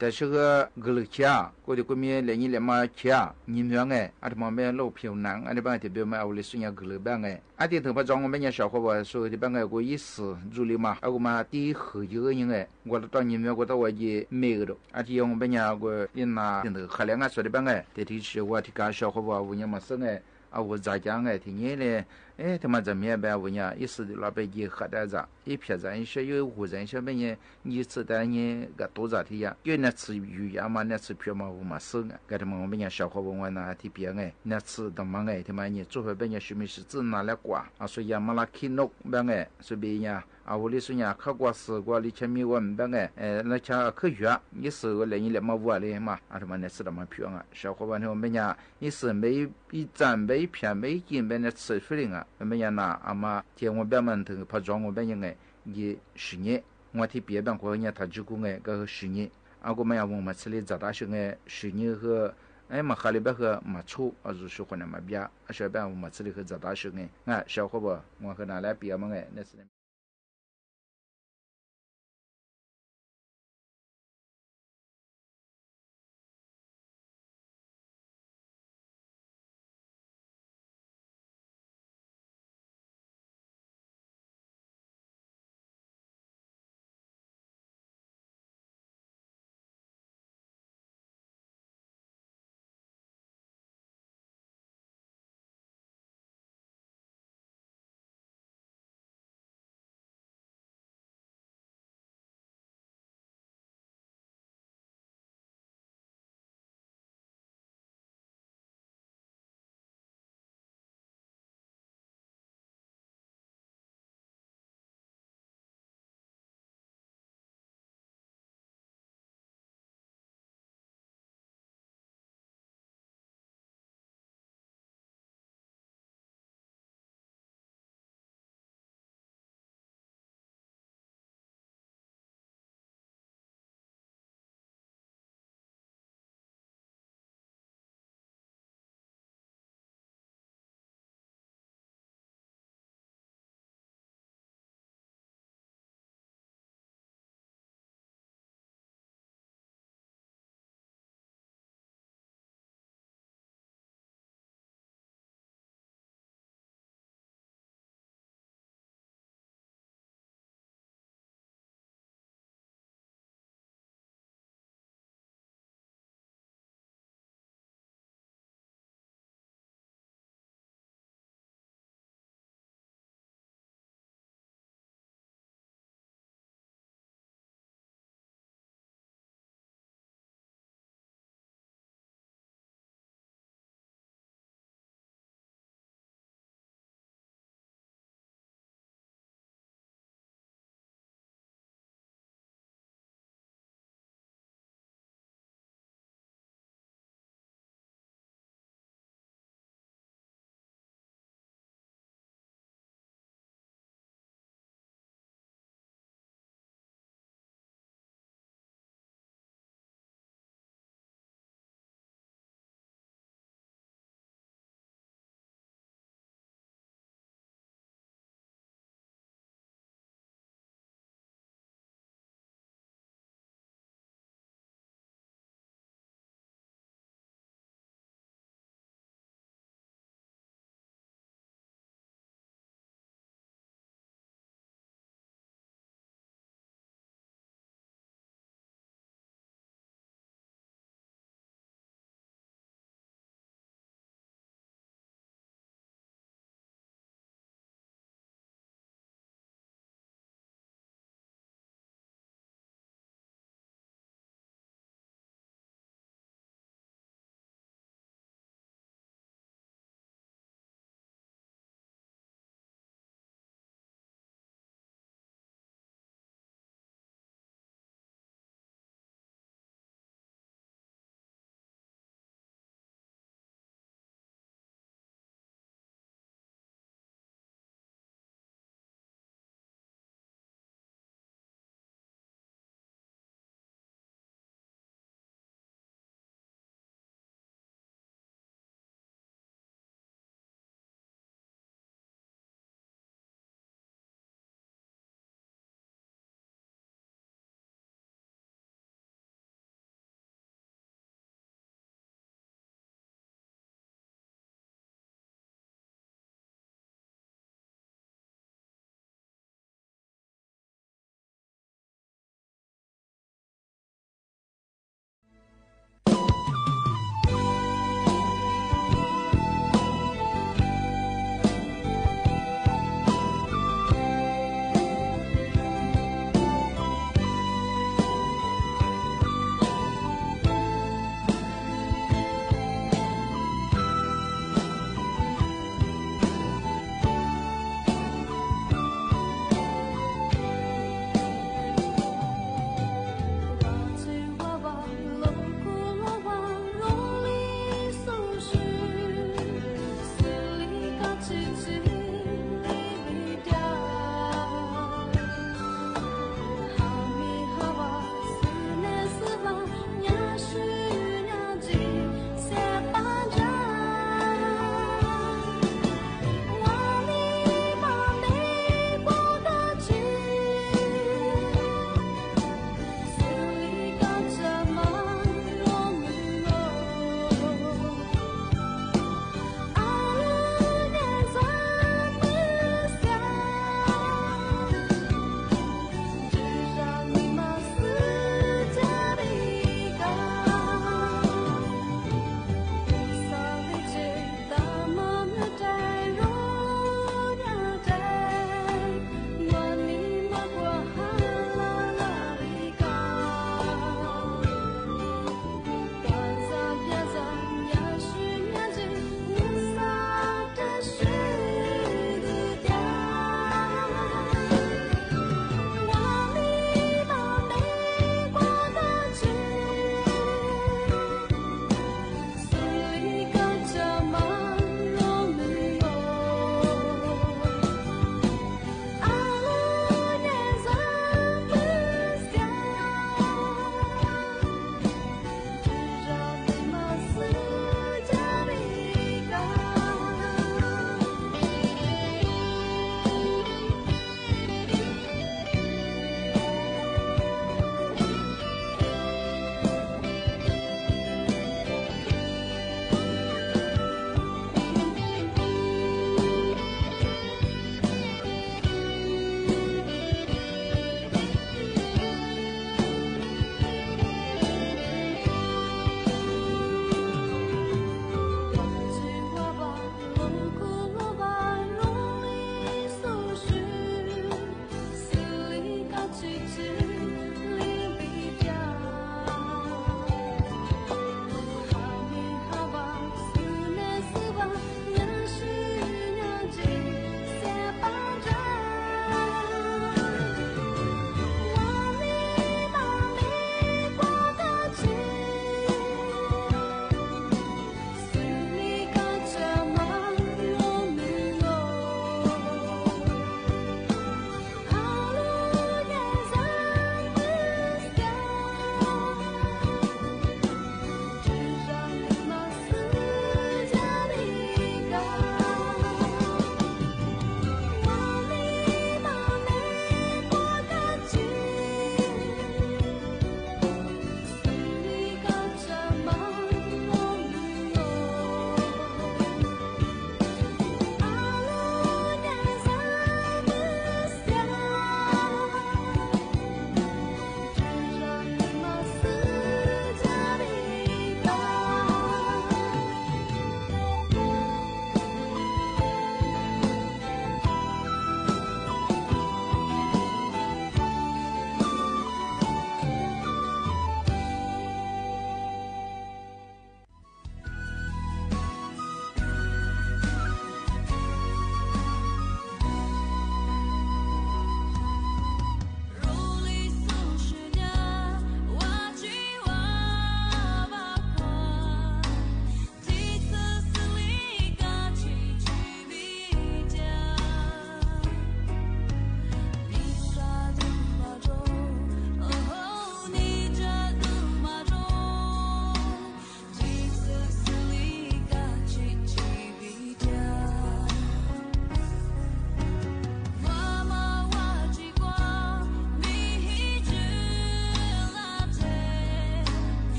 Tam sim hwj kws lwm khiav kuj tias kuv me lem nyi lem mas khiav nyi mog nqe ab tsi mas peb lub phiu nam ab tsi peb nqe tias peb mas a vus li xub nyab kws lwm peb nqe ab tsi tug pab tso ua peb nyab sau qhov uas xub tias peb nqe kuv ib xwm txuj li mas a kuv mas tib hwm yig nyi nqe kuv los rau nyi mog kuv tau ua yig me rau ab tsi yog ua peb nyab kuj ib nas ntawm qha li nqe sau peb nqe tias tib si ua tsis kav sau qhov uas vus nyab mas xwb nqe a vus txav cav nqe thiab nyi li thiab mas txav miab peb a vus nyab ib xwm los peb yig qha dab txam ib phiaj txam ib sab yug hu txam ib sab peb nyi yig txhum tas nyi kam tub txam thiab yam coj nas txhum yus yam mas nas txhum phiaj mas vus mas xwb nqe nkawd tsi mas ua peb nyab sau qhov uas ua nas thiab piav nqe nas txhum tau mas nqe thiab mas nyi txuj hu peb nyab sib me sib txwj nas lab kuam a xub yam mas las khib noj peb nqe xub peb nyab a vus li xub nyab khab kua xwm kua li chaw me ua peb nqe lawv chaw khwb yuav ib xwm ua lem nyi lem mas vus li mas a mas nas txhum tau mas phiaj nqe sau qhov uas ua peb nyab ib xwm npe ib txam npe ib phiaj npe ib ci npe nas txhum fij li nqe peb nyab na a mas thiaj ua peb mas ntws pab tso ua peb nyab nqe yig sim nyi ua thiab piav peb kuj nyab tham tsi kuj nqe nkawd sim nyi a kuj mas yog vus mas txhij li txav tab sis nqe sim nyi hwj mas qha li peb hwj mas txhum a zus su qhov nam mas piav a sau peb vus mas txhij li hwj txav tab sis nqe nqe sau qhov uas ua hwj nas lab piav mas nqe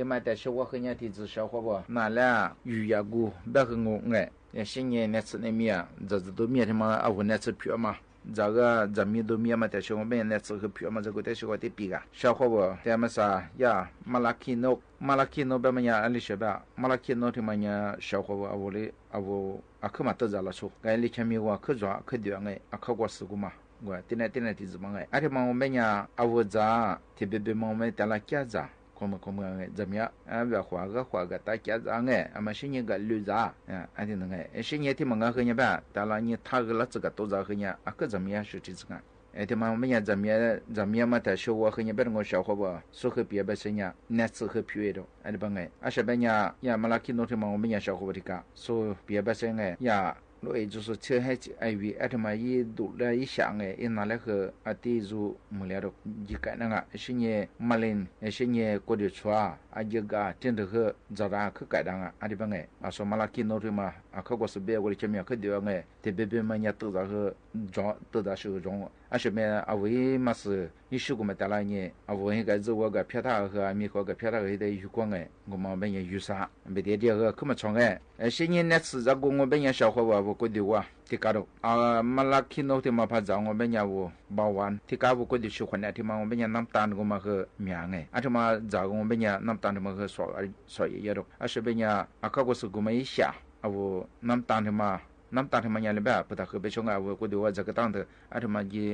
Tes mas tam sim ua hwj nyab tis txwm sawv qhuav as na lab yus yam kuv npaj hwj ngu nqaim, sib nyeg naj txwm nej miaj, txawm txwm tus miaj thiab mas a vus naj txwm phim mas, txawm txawm miaj tus miaj mas tam sim ua npaj nyaj naj txwm hwj phim mas txawm kuv tab sis ua tib pis kas sawv qhuav as tes mas xav yam Malakij Nob, Malakij Nob peb mas nyaj li sawv pab Malakij Nob thiab mas nyaj sawv qhuav as a vus li a vus a khwb mas tawm txam los txhua nqaim li chaw miv ua khwb zov khwb duav nqaim a khawb kua xwm kuv mas ua tib neeg tib neeg tis txwm mas nqaim a thiab mas ua npaj nyaj a vus txav thiab peb peb mas ua npaj tas laj cab txav qhuav mas qhuav mas nqaim txawm miv a vim qhuav gab qhuav kam tab cab txav nqaim a mas sib nyeg kam lwm txav sib nyeg thiab mas nqaim hwj nyab pab tas laj nyeg thaj hwj lab txwm kam tau txav hwj nyab a khwb txawm miv a sawv tis txwm nqaim tes mas ua npaj nyaj txawm miv mas tam sim ua hwj nyab pab rau nqaim sawv qhuav as xub hwj piav pab xeeb nyaj naj txwm hwj phim rau a pab nqaim a sawv pab nyaj yam Malakij Nob thiab mas ua npaj nyaj sawv qhuav as thiab kas xub piav pab xeeb nqaim yam lub es txhua txhia hiv a thiab mas ib ntus lab ib xyam nqaim ib nag lab hwj a tib zuj mus li rau nce kaim dab nqaim sib nyeg maj leej sib nyeg kua dwm txhua a nce kas tiaj nrag hwj txog dab khwb kaim dab nqaim a thiab pab nqaim a xub Malakij Nob thiab mas a khawb kua xwm peb ua li chaw miv khwb duav nqaim tes peb peb mas nyaj tawm txam hwj zov tawm txam sawv zov a sawv pab a vus ib mas xwm ib sib kuv mas tas laj nyeg a vus heev kam txwm ua kam phiab thaj hwj a miv qhuav kam phiab thaj hwj thiab yug kuaj nqaim nqaim mas ua npaj nyaj yug xav npaj tias diaj hwj khwb mas txhua nqaim sib nyeg naj txwm txav kuv ua npaj nyaj sawv qhuav as vus kua dwm ua thiab kas rau Malakij Nob thiab mas phaj txav ua npaj nyaj vus npaj vas thiab kas vus kua dwm sawv qhuav nqaim thiab mas ua npaj nyaj nab tas kuv mas hwj miv nqaim a thiab mas txav ua npaj nyaj nab tas thiab mas hwj xom yam yaj rau a sawv pab nyaj a khawb kua xwm kuv mas ib xyam a vus nab tas thiab mas nab tas thiab mas nyaj li pab pab tas hwj peb txhua nqaim a vus kua dwm ua txav kab tag ntawd a thiab mas nce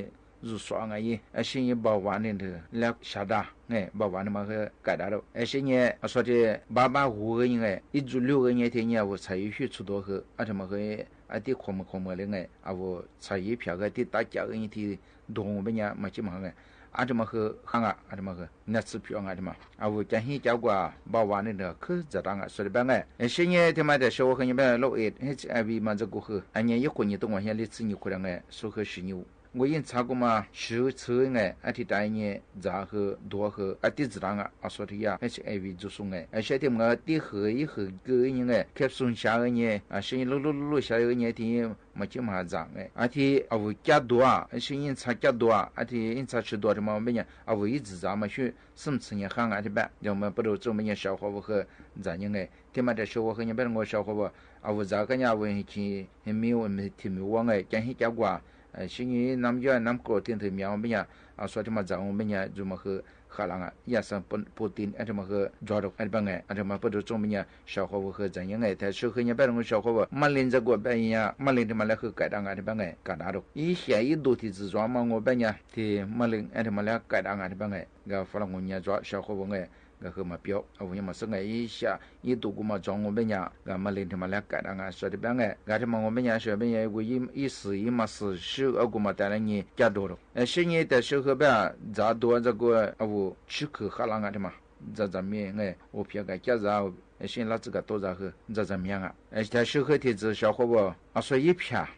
zuj xom nqaim ib sib nyeg npaj vas nqaim ntawd lab xyav dab nqaim npaj vas nqaim mas hwj kaim dab rau sib nyeg a xub tias pab pab hu hwj nyab nqaim ib txwm lub hwj nyab thiab nyaj vus txhais yib hwj txhua tus hwj a thiab mas hwj a tib qhuav mas qhuav mas li nqaim a vus txhais yib phiab hwj tib tab cam hwj nyab thiab tus ua npaj nyaj mas cib mas hwj nqaim a thiab mas hwj hab nqaim a thiab mas hwj naj txwm phim nqaim thiab mas a vus cab hib cab kuas npaj vas nqaim ntawd khwb txawm dab nqaim xwb li pab nqaim sib nyeg thiab mas tam sim ua hwj nyab pab lub es hiv a vus mas txawm kuv hwj a nyeg ib qhuav nyuj tub nqaim hiab li txij nyuj qhuav dab nqaim xub hwj siv nyuj nqaim yeej txhav kuv mas siv txhwb nqaim a thiab tas nyeg txav hwj duav hwj a tib txwm dab nqaim a xub thiab yam hiv a vus txhua txhua nqaim a sib nyeg thiab mas tib hwj ib hwj kws nyab nqaim kheb xu xyav nyeg sib nyeg lub lub lub lub xyav nyeg thiab mas cib mas txav nqaim a thiab a vus cab duav sib nyeg yeej txhav cab duav a thiab yeej txhav tshwm duav thiab mas ua npaj nyaj a vus ib txwm txav mas xwb xwm txhwm nyaj hab nqaim thiab pab yog mas pab rau txhua npaj nyaj sawv qhuav as hwj txav nyab nqaim thiab mas tam sim ua hwj nyab pab rau nqaim sawv qhuav as a vus txav kab nyab a vus heev chim heev miv ua miv thiab miv ua nqaim cab hib cab kuas sib nyeg nam yaj nam kaum thiab ntawd mas ua npaj nyaj a xub thiab mas txav ua npaj nyaj txhua mas hwj hab las nqaim yam xeem Putin a thiab mas hwj zov rau a pab nqaim a thiab mas pab rau txhua npaj nyaj sawv qhuav as hwj txav nyab nqaim tam sim hwj nyab pab rau nqaim sawv qhuav as maj leej ntxawm kuas pab nyaj maj leej thiab mas lab hwj kaim dab nqaim thiab pab nqaim kaim dab rau ib xyam ib ntus tis txwm zov mas ua npaj nyaj thiab maj leej a thiab mas lab kaim dab nqaim thiab pab nqaim nkawd fab los nqus nyaj zov sawv qhuav as nqaim nkawd hwj mas piav a vus nyab mas xwb nqaim ib xyam ib ntus kuv mas zov ua npaj nyaj nkawd maj leej thiab mas lab kaim dab nqaim sawv thiab pab nqaim nkawd thiab mas ua npaj nyaj sawv pab nyaj kuv ib xwm ib mas xwm sib a kuv mas tas laj nyeg cab duav rau sib nyeg tam sim hwj pab txav duav ntxawm kuas a vus tsib hwj hab las nqaim thiab mas txav txav miv nqaim ua phiab kam cab txav sib nyeg lab txwm kam tau txav hwj txav txav miv nqaim tam sim hwj tis txwm sawv qhuav as a xub yib phiab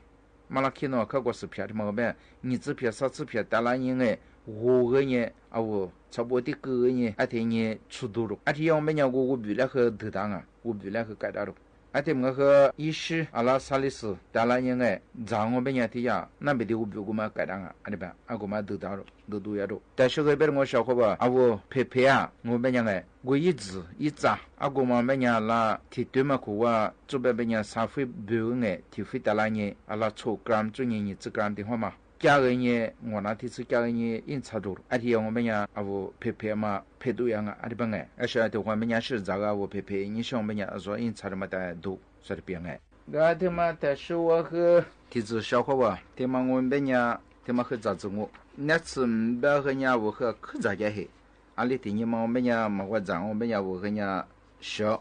Malakij Nob khawb kua xwm phiab thiab mas ua npaj nyaj nyem txwj phiab xab txwj phiab tas laj nyeg nqaim hu hwj nyab a vus txhaj puab tib kws nyab a thiab nyeg txhua tus rau a thiab yog ua npaj nyaj kuv kuv pum lab hwj twg tas nqaim kuv pum lab hwj kaim dab rau a thiab mas hwj ib sib a lab xab li xwm tas laj nyeg nqaim txav ua npaj nyaj thiab yam nab npem tis kuv pum kuv mas kaim dab nqaim a thiab pab a kuv mas twg tas rau ntawd tus yam rau tam sim hwj pab rau nqaim sawv qhuav as a vus phem phem a ua npaj nyaj nqaim kuv ib txwm ib txav a kuv mas npaj nyaj lab thim twb mas kuv ua txuj pab npaj nyaj xab fwb pw nqaim thim fwb tas laj nyeg a lab txhua gram txuj nyeg nyem txwj gram tis huab mas cab nyeg nqua nab thib txwb cab nyeg yeej txhaj rau a thiab yog ua npaj nyaj a vus phem phem mas phem tus yam nqaim a thiab pab nqaim a sawv tus qhuav npaj nyaj sib txav a vus phem phem nyab sib ua npaj nyaj zov yeej txhaj rau mas tas tus sawv thiab pab nqaim nkawd thiab mas tam sim ua hwj tis txwm sawv qhuav as thiab mas ua npaj nyaj thiab mas hwj txav txwm nqaim nab txwm npaj hwj nyab vus hwj khwb txav cab hem a li tias nyeg mas ua npaj nyaj mas ua txav ua npaj nyaj vus hwj nyab sawv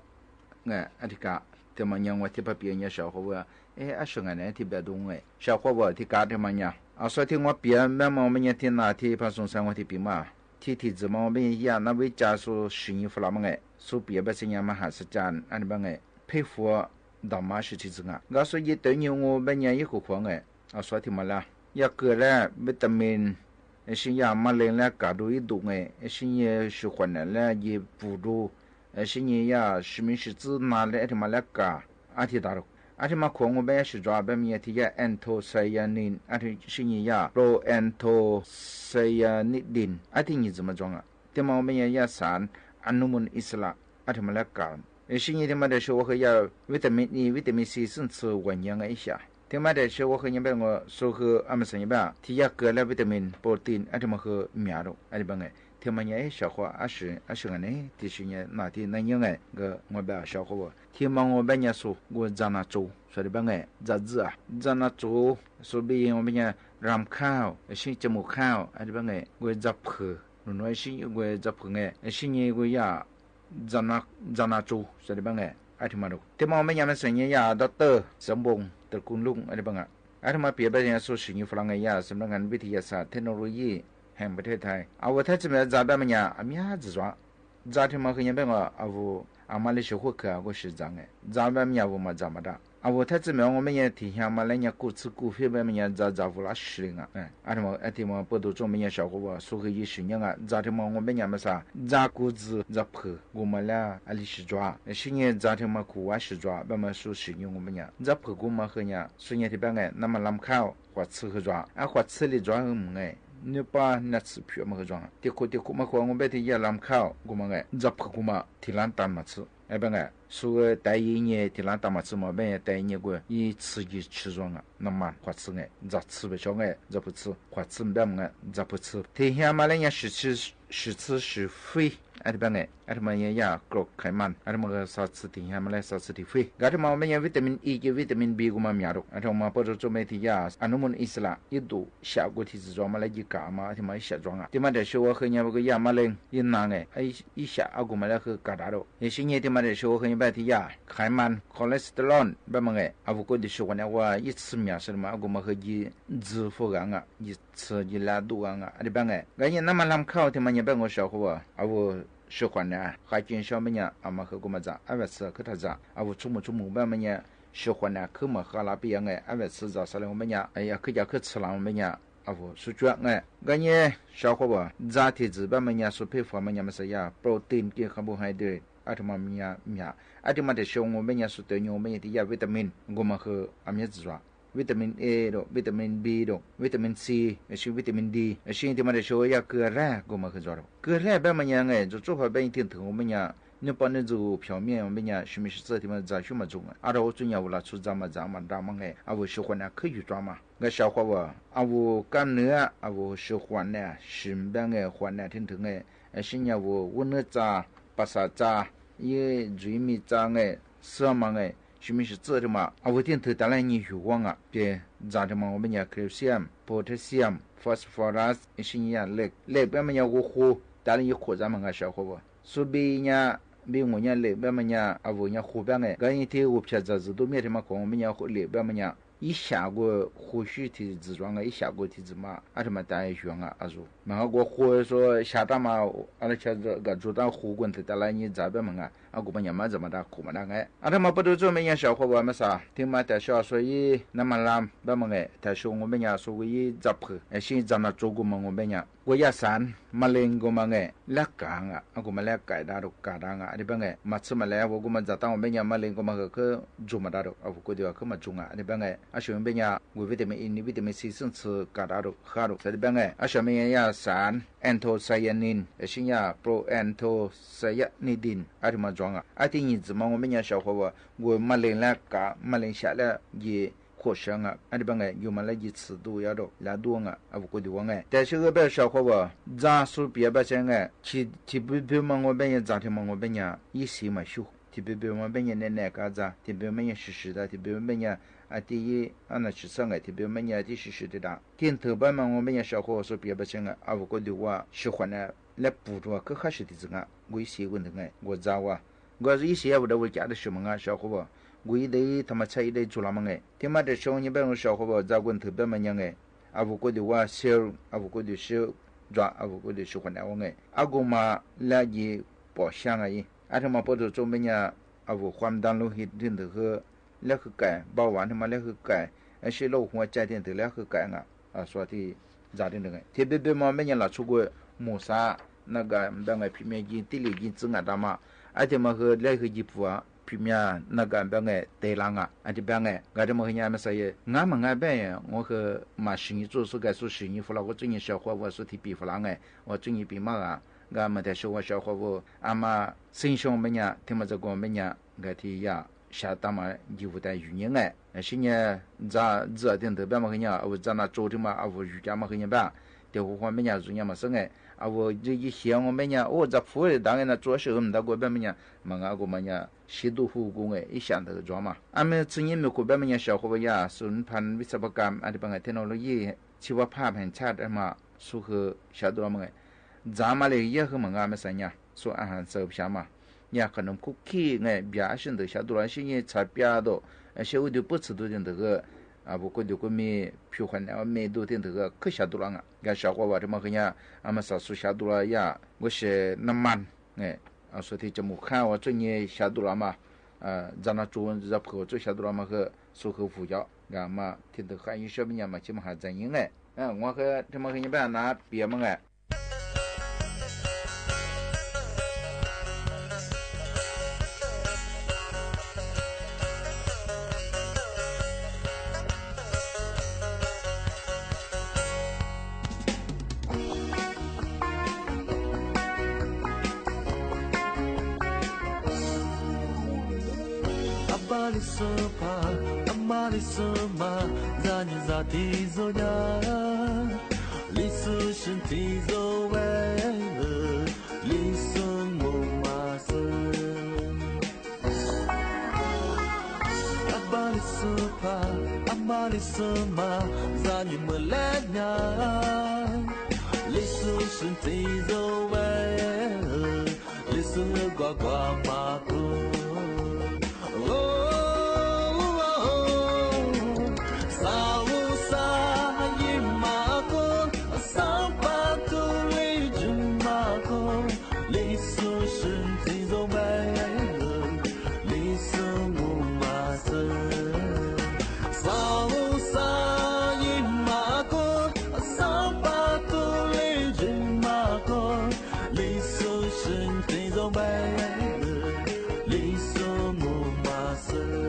nqaim a thiab kas thiab mas nyaj ua thiab pab piav nyaj sawv qhuav as es a sawv nqaim na thiab pab tus nqaim sawv qhuav as thiab kas thiab mas nyaj a xub thiab ua piav npaj mas ua npaj nyaj thiab nas thiab pab xoo xab ua thiab piav mas thiab tis txwm mas ua npaj nyaj yam nab vib ca xu siv nyeg fab las mas nqaim xu piav pab xeeb nyaj mas has xab ca a thiab pab nqaim pheb huam ntam mas sib tis txwm nqaim nkawd xub yib tawv nyeg ua npaj nyaj yib kuv qhuav nqaim a xub thiab mas lab yam kws lab vitamin sib nyeg yam maj leej lab kas rau ib ntus nqaim sib nyeg sawv qhuav nqaim lab yeg pum rau sib nyeg yam sib miv sib txwb nas li a thiab mas lab kas a thiab tas rau a thiab mas khuam ua npaj nyaj sib zov pab me nyaj thiab yam anthocyanin a thiab sib nyeg yam proanthocyanidin a thiab nyem txwm mas zov nqaim thiab mas ua npaj nyaj yam xav anumun isla a thim mas lab kam. Sib nyiag thim mas daim sw ua hwj yam vitamin E, vitamin C xwb ntxhw uas nyiaj ib xyam. Thim mas daim sw ua hwj nyiaj npaj ua su hwj a mas xeem nyiaj npaj thim yaj kws lab vitamin, protein a thim mas hwj miav rau a li npaj nge. Thim mas nyiaj ib xyam qhua ab sim ab sim nga ne, tiam sis nyiaj nas thim neej nyob nge, nkawd ua npaj sov qhua ua thim mas ua npaj nyiaj su ua dza nas tsu sawv daws npaj nge, dza dzwj, dza nas tsu, su bi ua npaj nyiaj ram khauj, sib caj mus khauj a li npaj nge, ua dza phwm, nus nua sib ua dza phwm nge, sib nyiaj ua yam dza nas tsu sawv daws npaj nge. A thim mas rau thim mas ua npaj nyiaj mas xeem nyiaj yam dab tawj xeev npoo tas kub looj a li npaj nge. A thim mas piav npaj nyiaj su sim nyiaj fas las nge yam xeem npaj nge vij thim yam xas technology heem pas thej thaiv a vus thaj txij mas dza npaj mas nyiaj a miab txwm zuav. Dza thim mas hwj nyiaj npaj nge a vus a mas li sawv huaj khwv kuj sim dza nge, dza npaj mas nyiaj a vus mas dza mas dab. A vus thaj txij mas ua npaj nyiaj thim hia mas lab nyiaj kuj txhwb kuj fij npaj mas nyiaj dza dza vus lab sim li nga. A thim mas pab tug tsoom npaj nyiaj sov qhua ua su hwj yim sim nyiaj nga dza thim mas ua npaj nyiaj mas xas dza kuj txwm dza phwm kuj mas lab a li sim zuav. Sib nyiaj dza thim mas kuj a sim zuav npaj mas su sim nyiaj ua npaj nyiaj dza phwm kuj mas hwj nyiaj su nyiaj thim npaj nge na mas lam khauj qhuav txhwb hwj zuav a qhuav txhwb li zuav hwj mus nge. Nws pab na txwm phiam mas hwj zuav tias khuv tias khuv mas khuv ua npaj thim yam lam khauj kuj mas nge dza phwm kuj mas thim lab tas mas txhwb npaj nge. Su tas ib nyiaj thim lab tas mas txhwb mas npaj nyiaj tas ib nyiaj kuj ib txhwb yim tsis zuag na mas qhuav txhwb nge dza txhwb pes tsawg nge dza phwm txhwb qhuav txhwb npaj mas nge dza phwm txhwb thim hia mas lab nyiaj sim txhwb sim fij a thim npaj nge. A thim mas nyiaj yam kro khaiv mas a thim mas xas txhwb thim hia mas lab xas txhwb thim fij nkawd thim mas ua npaj nyiaj vitamin E ces vitamin B kuj mas miav rau a thim mas pab tug tsoom npaj thim yam a nub mus ib xas lam ib tug xyam kuj thim txwm zuav mas lab yim kam mas a thim mas ib xyam zuav nga thim mas daim sw ua hwj nyiaj kuj yam mas leej yim nas nge ib xyam a kuj mas lab hwj kam dav rau. Yog sib nyiaj thim mas daim sw ua hwj nyiaj npaj thim yam khaiv mas cholesterol npaj mas nge a vus kuj tus sw khuam na ua ib txhwb miav sawv daws mas a kuj mas hwj yim ntxwv faj gam nga yim txhwb yim lab duj gam nga a li npaj nge. Nkawd nyiaj na mas lam khauj thim mas nyiaj npaj nqa sov qhua ua a vus sw khuam na qhov ceeb sab npaj nyiaj a mas hwj kuj mas dza a vaj txhwb khwb tham dza a vus tshoob mus tshoob mus npaj mas nyiaj sw khuam na khwb mas qha lav pij yam nge a vaj txhwb dza xav li ua npaj nyiaj khwb cov khwb txhwb lam ua npaj nyiaj a vus sw cuab nge. Nkawd nyiaj sov qhua ua dza thim txwm npaj mas nyiaj su phej fam mas nyiaj mas xas yam protein ki carbohydrate a thim mas nyiaj miav a thim mas daim sw ua npaj nyiaj su tas nyoog npaj nyiaj thim yam vitamin kuj mas hwj a miav txwm zuav. Vitamin A rau vitamin B rau vitamin C, sib vitamin D, sib thim mas daim sw yam kws raj kuj mas hwj zuav rau kws raj npaj mas nyiaj nge tsuas tsuj pha npaj nyiaj thim thwm ua npaj nyiaj nws pom nws ntxum phom miaj ua npaj nyiaj sib me sib txawj thim mas dza xyub mas txoos a rau txuj nyiaj vus lam txhua dza mas dza mas dab mas nge a vus sw khuam na khwb yug tso mas. Nkawd sov qhua ua a vus kab nwj a vus sw khuam na sim npaj nge khuam na thim thwm nge sib nyiaj vus vub nwj txas pas xas txas ib ntxwv ib me txas nge xwb mas nge sib me sib txawj thim mas a vus thim thwm tas lab nyiaj yug ua nga ces dza thim mas ua npaj nyiaj calcium, potassium, phosphorus sib nyiaj yam lem lem npaj mas nyiaj ua hu tas lab nyiaj khuam zaj mas nqa sov qhua ua su bi nyiaj bi mus nyiaj lem npaj mas nyiaj a vus nyiaj hu npaj nge nkawd nyiaj thim ua phaj txas txwm duj miaj thim mas khuam ua npaj nyiaj lem npaj mas nyiaj ib xyam kuj hu xyub thim txwm zuav nga ib xyam kuj thim txwm mas a thim mas tas yuav nga a zus mas nqa ua hu su xya raj mas a li xya kam tsuj raj hu kuj thwm tas lab nyiaj dza npaj mas nga a kuj mas nyiaj mas dza mas dab khuam mas dab nge a thim mas pab tug tsoom npaj nyiaj sov qhua ua mas xas thim mas tas sov su ib na mas lam npaj mas nge tas su ua npaj nyiaj su ua ib dza phwm sib dza nas tsu kuj mas ua npaj nyiaj ua yam xas mas leej kuj mas nge lab kam nga a kuj mas lab kam dab rau kam dab nga a li npaj nge mas txhwb mas lab vus kuj mas dza tau npaj nyiaj mas leej kuj mas hwj khwb tsuj mas dab rau a vus kuj tus khwb mas tsuj nga a li npaj nge a sov npaj nyiaj vus vitamin E ni vitamin C xwb ntxhw kam dab rau ha rau xav li npaj nge a sov npaj nyiaj yam xas anthocyanin sib yam proanthocyanidin a thim mas tsuav nga a thim nyiaj txwm mas ua npaj nyiaj sov qhua ua vus mas leej lab kam mas leej xyam lab yim khuam sawv nga a li npaj nge yug mas lab yim txhwm duj yam rau lab duj nga a vus kuj tus ua nge tas sib npaj sov qhua ua dza su piav npaj tseeb nge thim pw pw mas ua npaj nyiaj dza thim mas ua npaj nyiaj ib xiv mas xyub thim pw pw mas npaj nyiaj ne ne kav dza thim pw npaj nyiaj swm swm tas thim pw npaj nyiaj a tib ib na tsis txhawj nge thim pw npaj nyiaj tib swm swm tas dab thim thwm npaj mas ua npaj nyiaj sov qhua ua su piav npaj tseeb nge a vus kuj tus ua sw khuam na lab pum rua khwb hab sw thim txwm nga nku ib xiv kuj ntws nge nku dza ua nku ib xiv a vus dab vus cav dab sw mas nga sov qhua ua nku ib dab thas mas txhaj ib dab tsuj lam mas nge thim mas tas sov nyiaj npaj sov qhua ua dza kuj thwm npaj mas nyiaj nge a vus kuj tus ua xev a vus kuj tus xev dza a vus kuj tus sw khuam na ua nge a kuj mas lab yim pom xya nga ib a thim mas pab tug tsoom npaj nyiaj a vus khuam dab lub hi thim ntws hwj lab hwj kaim npaj vas thim mas lab hwj kaim sib lauj hua caij thim ntws lab hwj kaim nga xuas thim dza thim ntws thim pw pw mas npaj nyiaj lam tshuj kuj mus xav na kam npaj nge phim miaj yim tij lim yim txwv nga dab mas a thim mas hwj lab hwj yim puas phim miaj na kam npaj nge tes la nga a thim npaj nge nkawd thim mas hwj nyiaj mas xav yog nga mas nga npaj ua hwj mas sim nyiaj tsuj xu kaim xu sim nyiaj fas las kuj txuj nyiaj sov qhua ua xu thim pim fas las nge ua txuj nyiaj pim maj a Nkawd mas tias sawv ua sawv qhuav vus a mas xeeb xyoo peb nyas thiab mas txog kuv peb nyas nkawd thiaj yam sab tag mas yig vus tas yus nyiaj nqaim sib nyiag ntxa ntxwm tiag ntawd peb mas qhia nyas a vus ntxa nas tsu thiab mas a vus yus cas mas qhia nyas peb tias hu qhuav peb nyas zus nyas mas xwb nqaim a vus yig xyov ua peb nyas ua ntxa phuv dav nqaim nas tsu sij hawm ntawd kuv peb mas nyas mas nkawd kuv mas nyas sib ntuj hu kuv nqaim ib xya ntawd ntsuav mas a me txwv nyiaj me kuv peb mas nyas sawv qhuav vus yam xus phan vij xab pab kam a di pab nqaim thiab no lub yij txhij pab phaj pheem tshaj mas xub hwm xya du las mas nqaim ntxa mas li yaj hwm mas nkawd me xav nyas xub a has xav xyav mas nyas qhov noom kub khij nqaim npias sib ntawd xya du las sib nyiag txhais piaj tau sib ua tus pub txhwm tus tiag ntawd vus kuj tus kuj me phiu qhuav me tus tiag ntawd khwb xya du las nkawd sawv qhuav vas rau mas qhia nyas a mas xav xus xya du las yam nkuaj se naj mas xuas thiaj cov mus khaj ua txuj nyiag xya du las mas ntxa nas tsu ntxa phwm ua txuj xya du las mas hwm xus hwm vus cov nkawd mas thiaj ntawd qhia nyas sab peb nyas mas tsis mas has txais nyiaj nqaim ua thiab mas qhia nyas peb na piav mas nqaim A pab li xub pha, a mab li xub mas, zaj nyuj zaj tis zoo nyab, li xub sib ntsib zoo ve, li xub mus mas xwb. A pab li xub pha, a mab li xub mas, zaj nyuj muaj leb nyab, li xub sib ntsib zoo ve, li xub kua kua mas kub. Xav ua xav yim mas kub, xav pab tug li ntsis mas kub, li xub sib ntsib zoo ve, li xub mus mas xwb. Xav ua xav yim mas kub, xav pab tug li ntsis mas kub, li xub sib ntsib zoo ve, li xub mus mas xwb.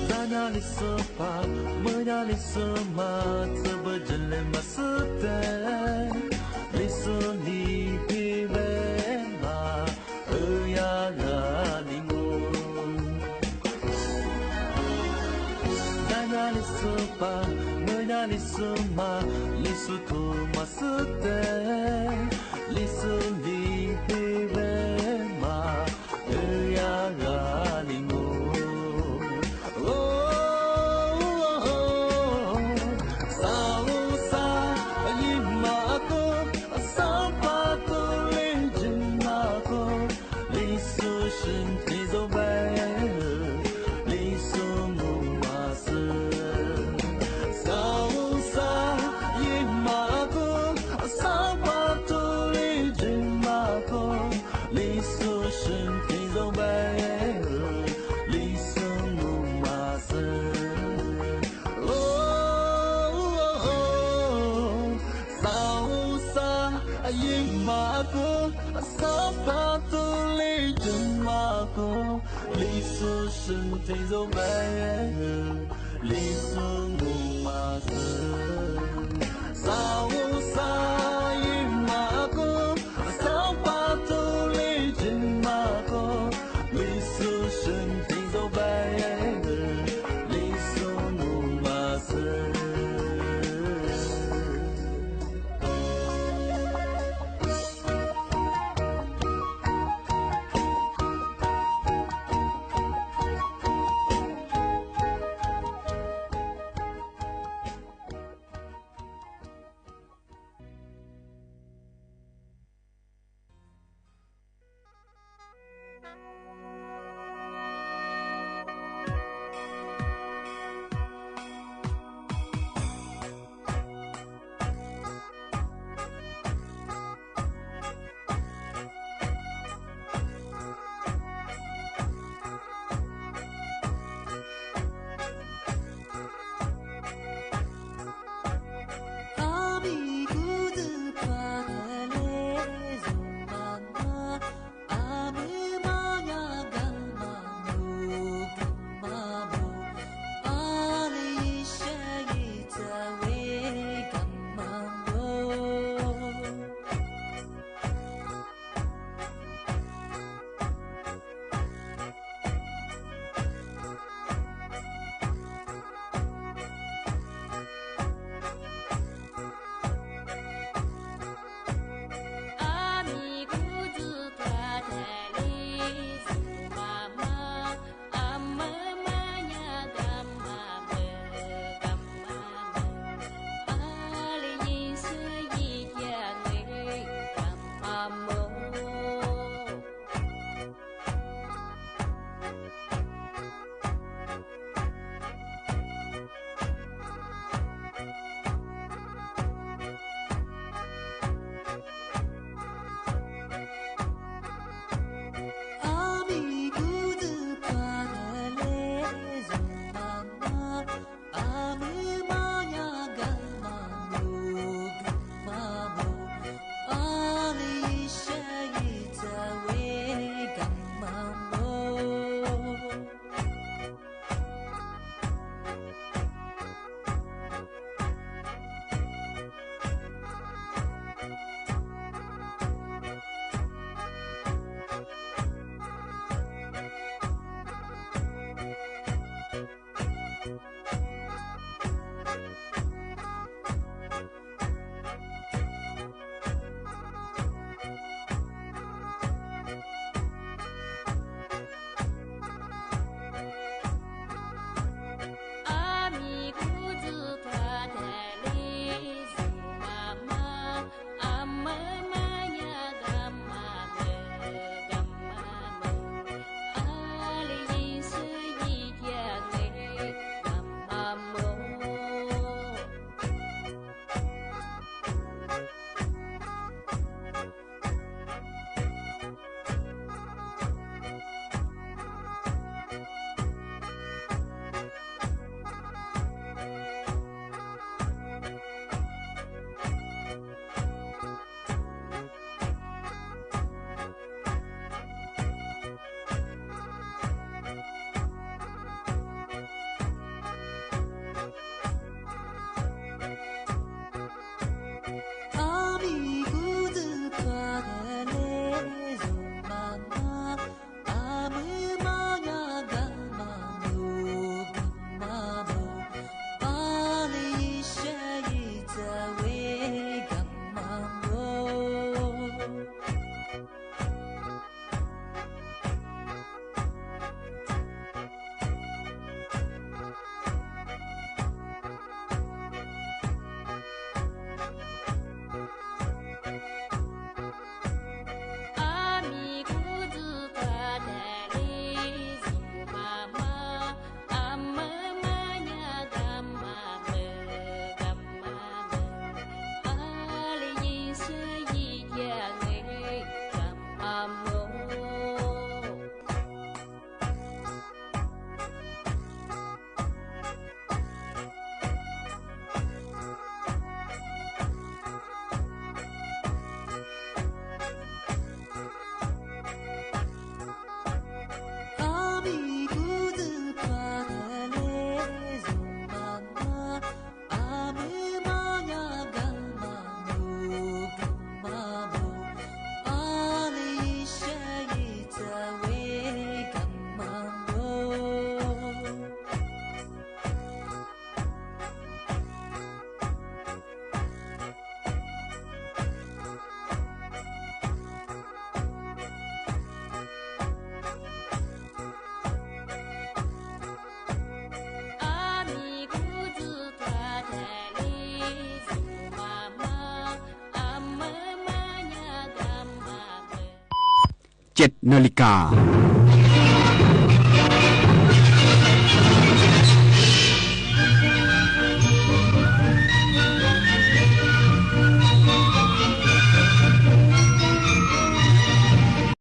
Zaj nyab li xub pha, muaj nyab li xub mas, txawm pawg ntseeg li mas xwb tes, li xub li phi ve mas, wb yam yam li nkaus. Zaj nyab li xub pha, muaj nyab li xub mas, li xub thum mas xwb tes, li xub li phi ve mas, wb yam yam li nkaus. Xav ua xav yim mas kub, xav pab tug li ntsis mas kub, li xub sib ntsib zoo ve, li xub mus mas xwb. Xav ua xav yim mas kub, xav pab tug li ntsis mas kub, li xub sib ntsib zoo ve, li xub mus mas xwb. Xav ua xav yim mas kub, xav pab tug li ntsis mas kub, li xub sib ntsib zoo ve, li xub mus mas xwb. Xav ua xav yim mas kub, xav pab tug li ntsis mas kub, li xub sib ntsib zoo ve, li xub mus mas xwb. เจ็ดนาฬิกา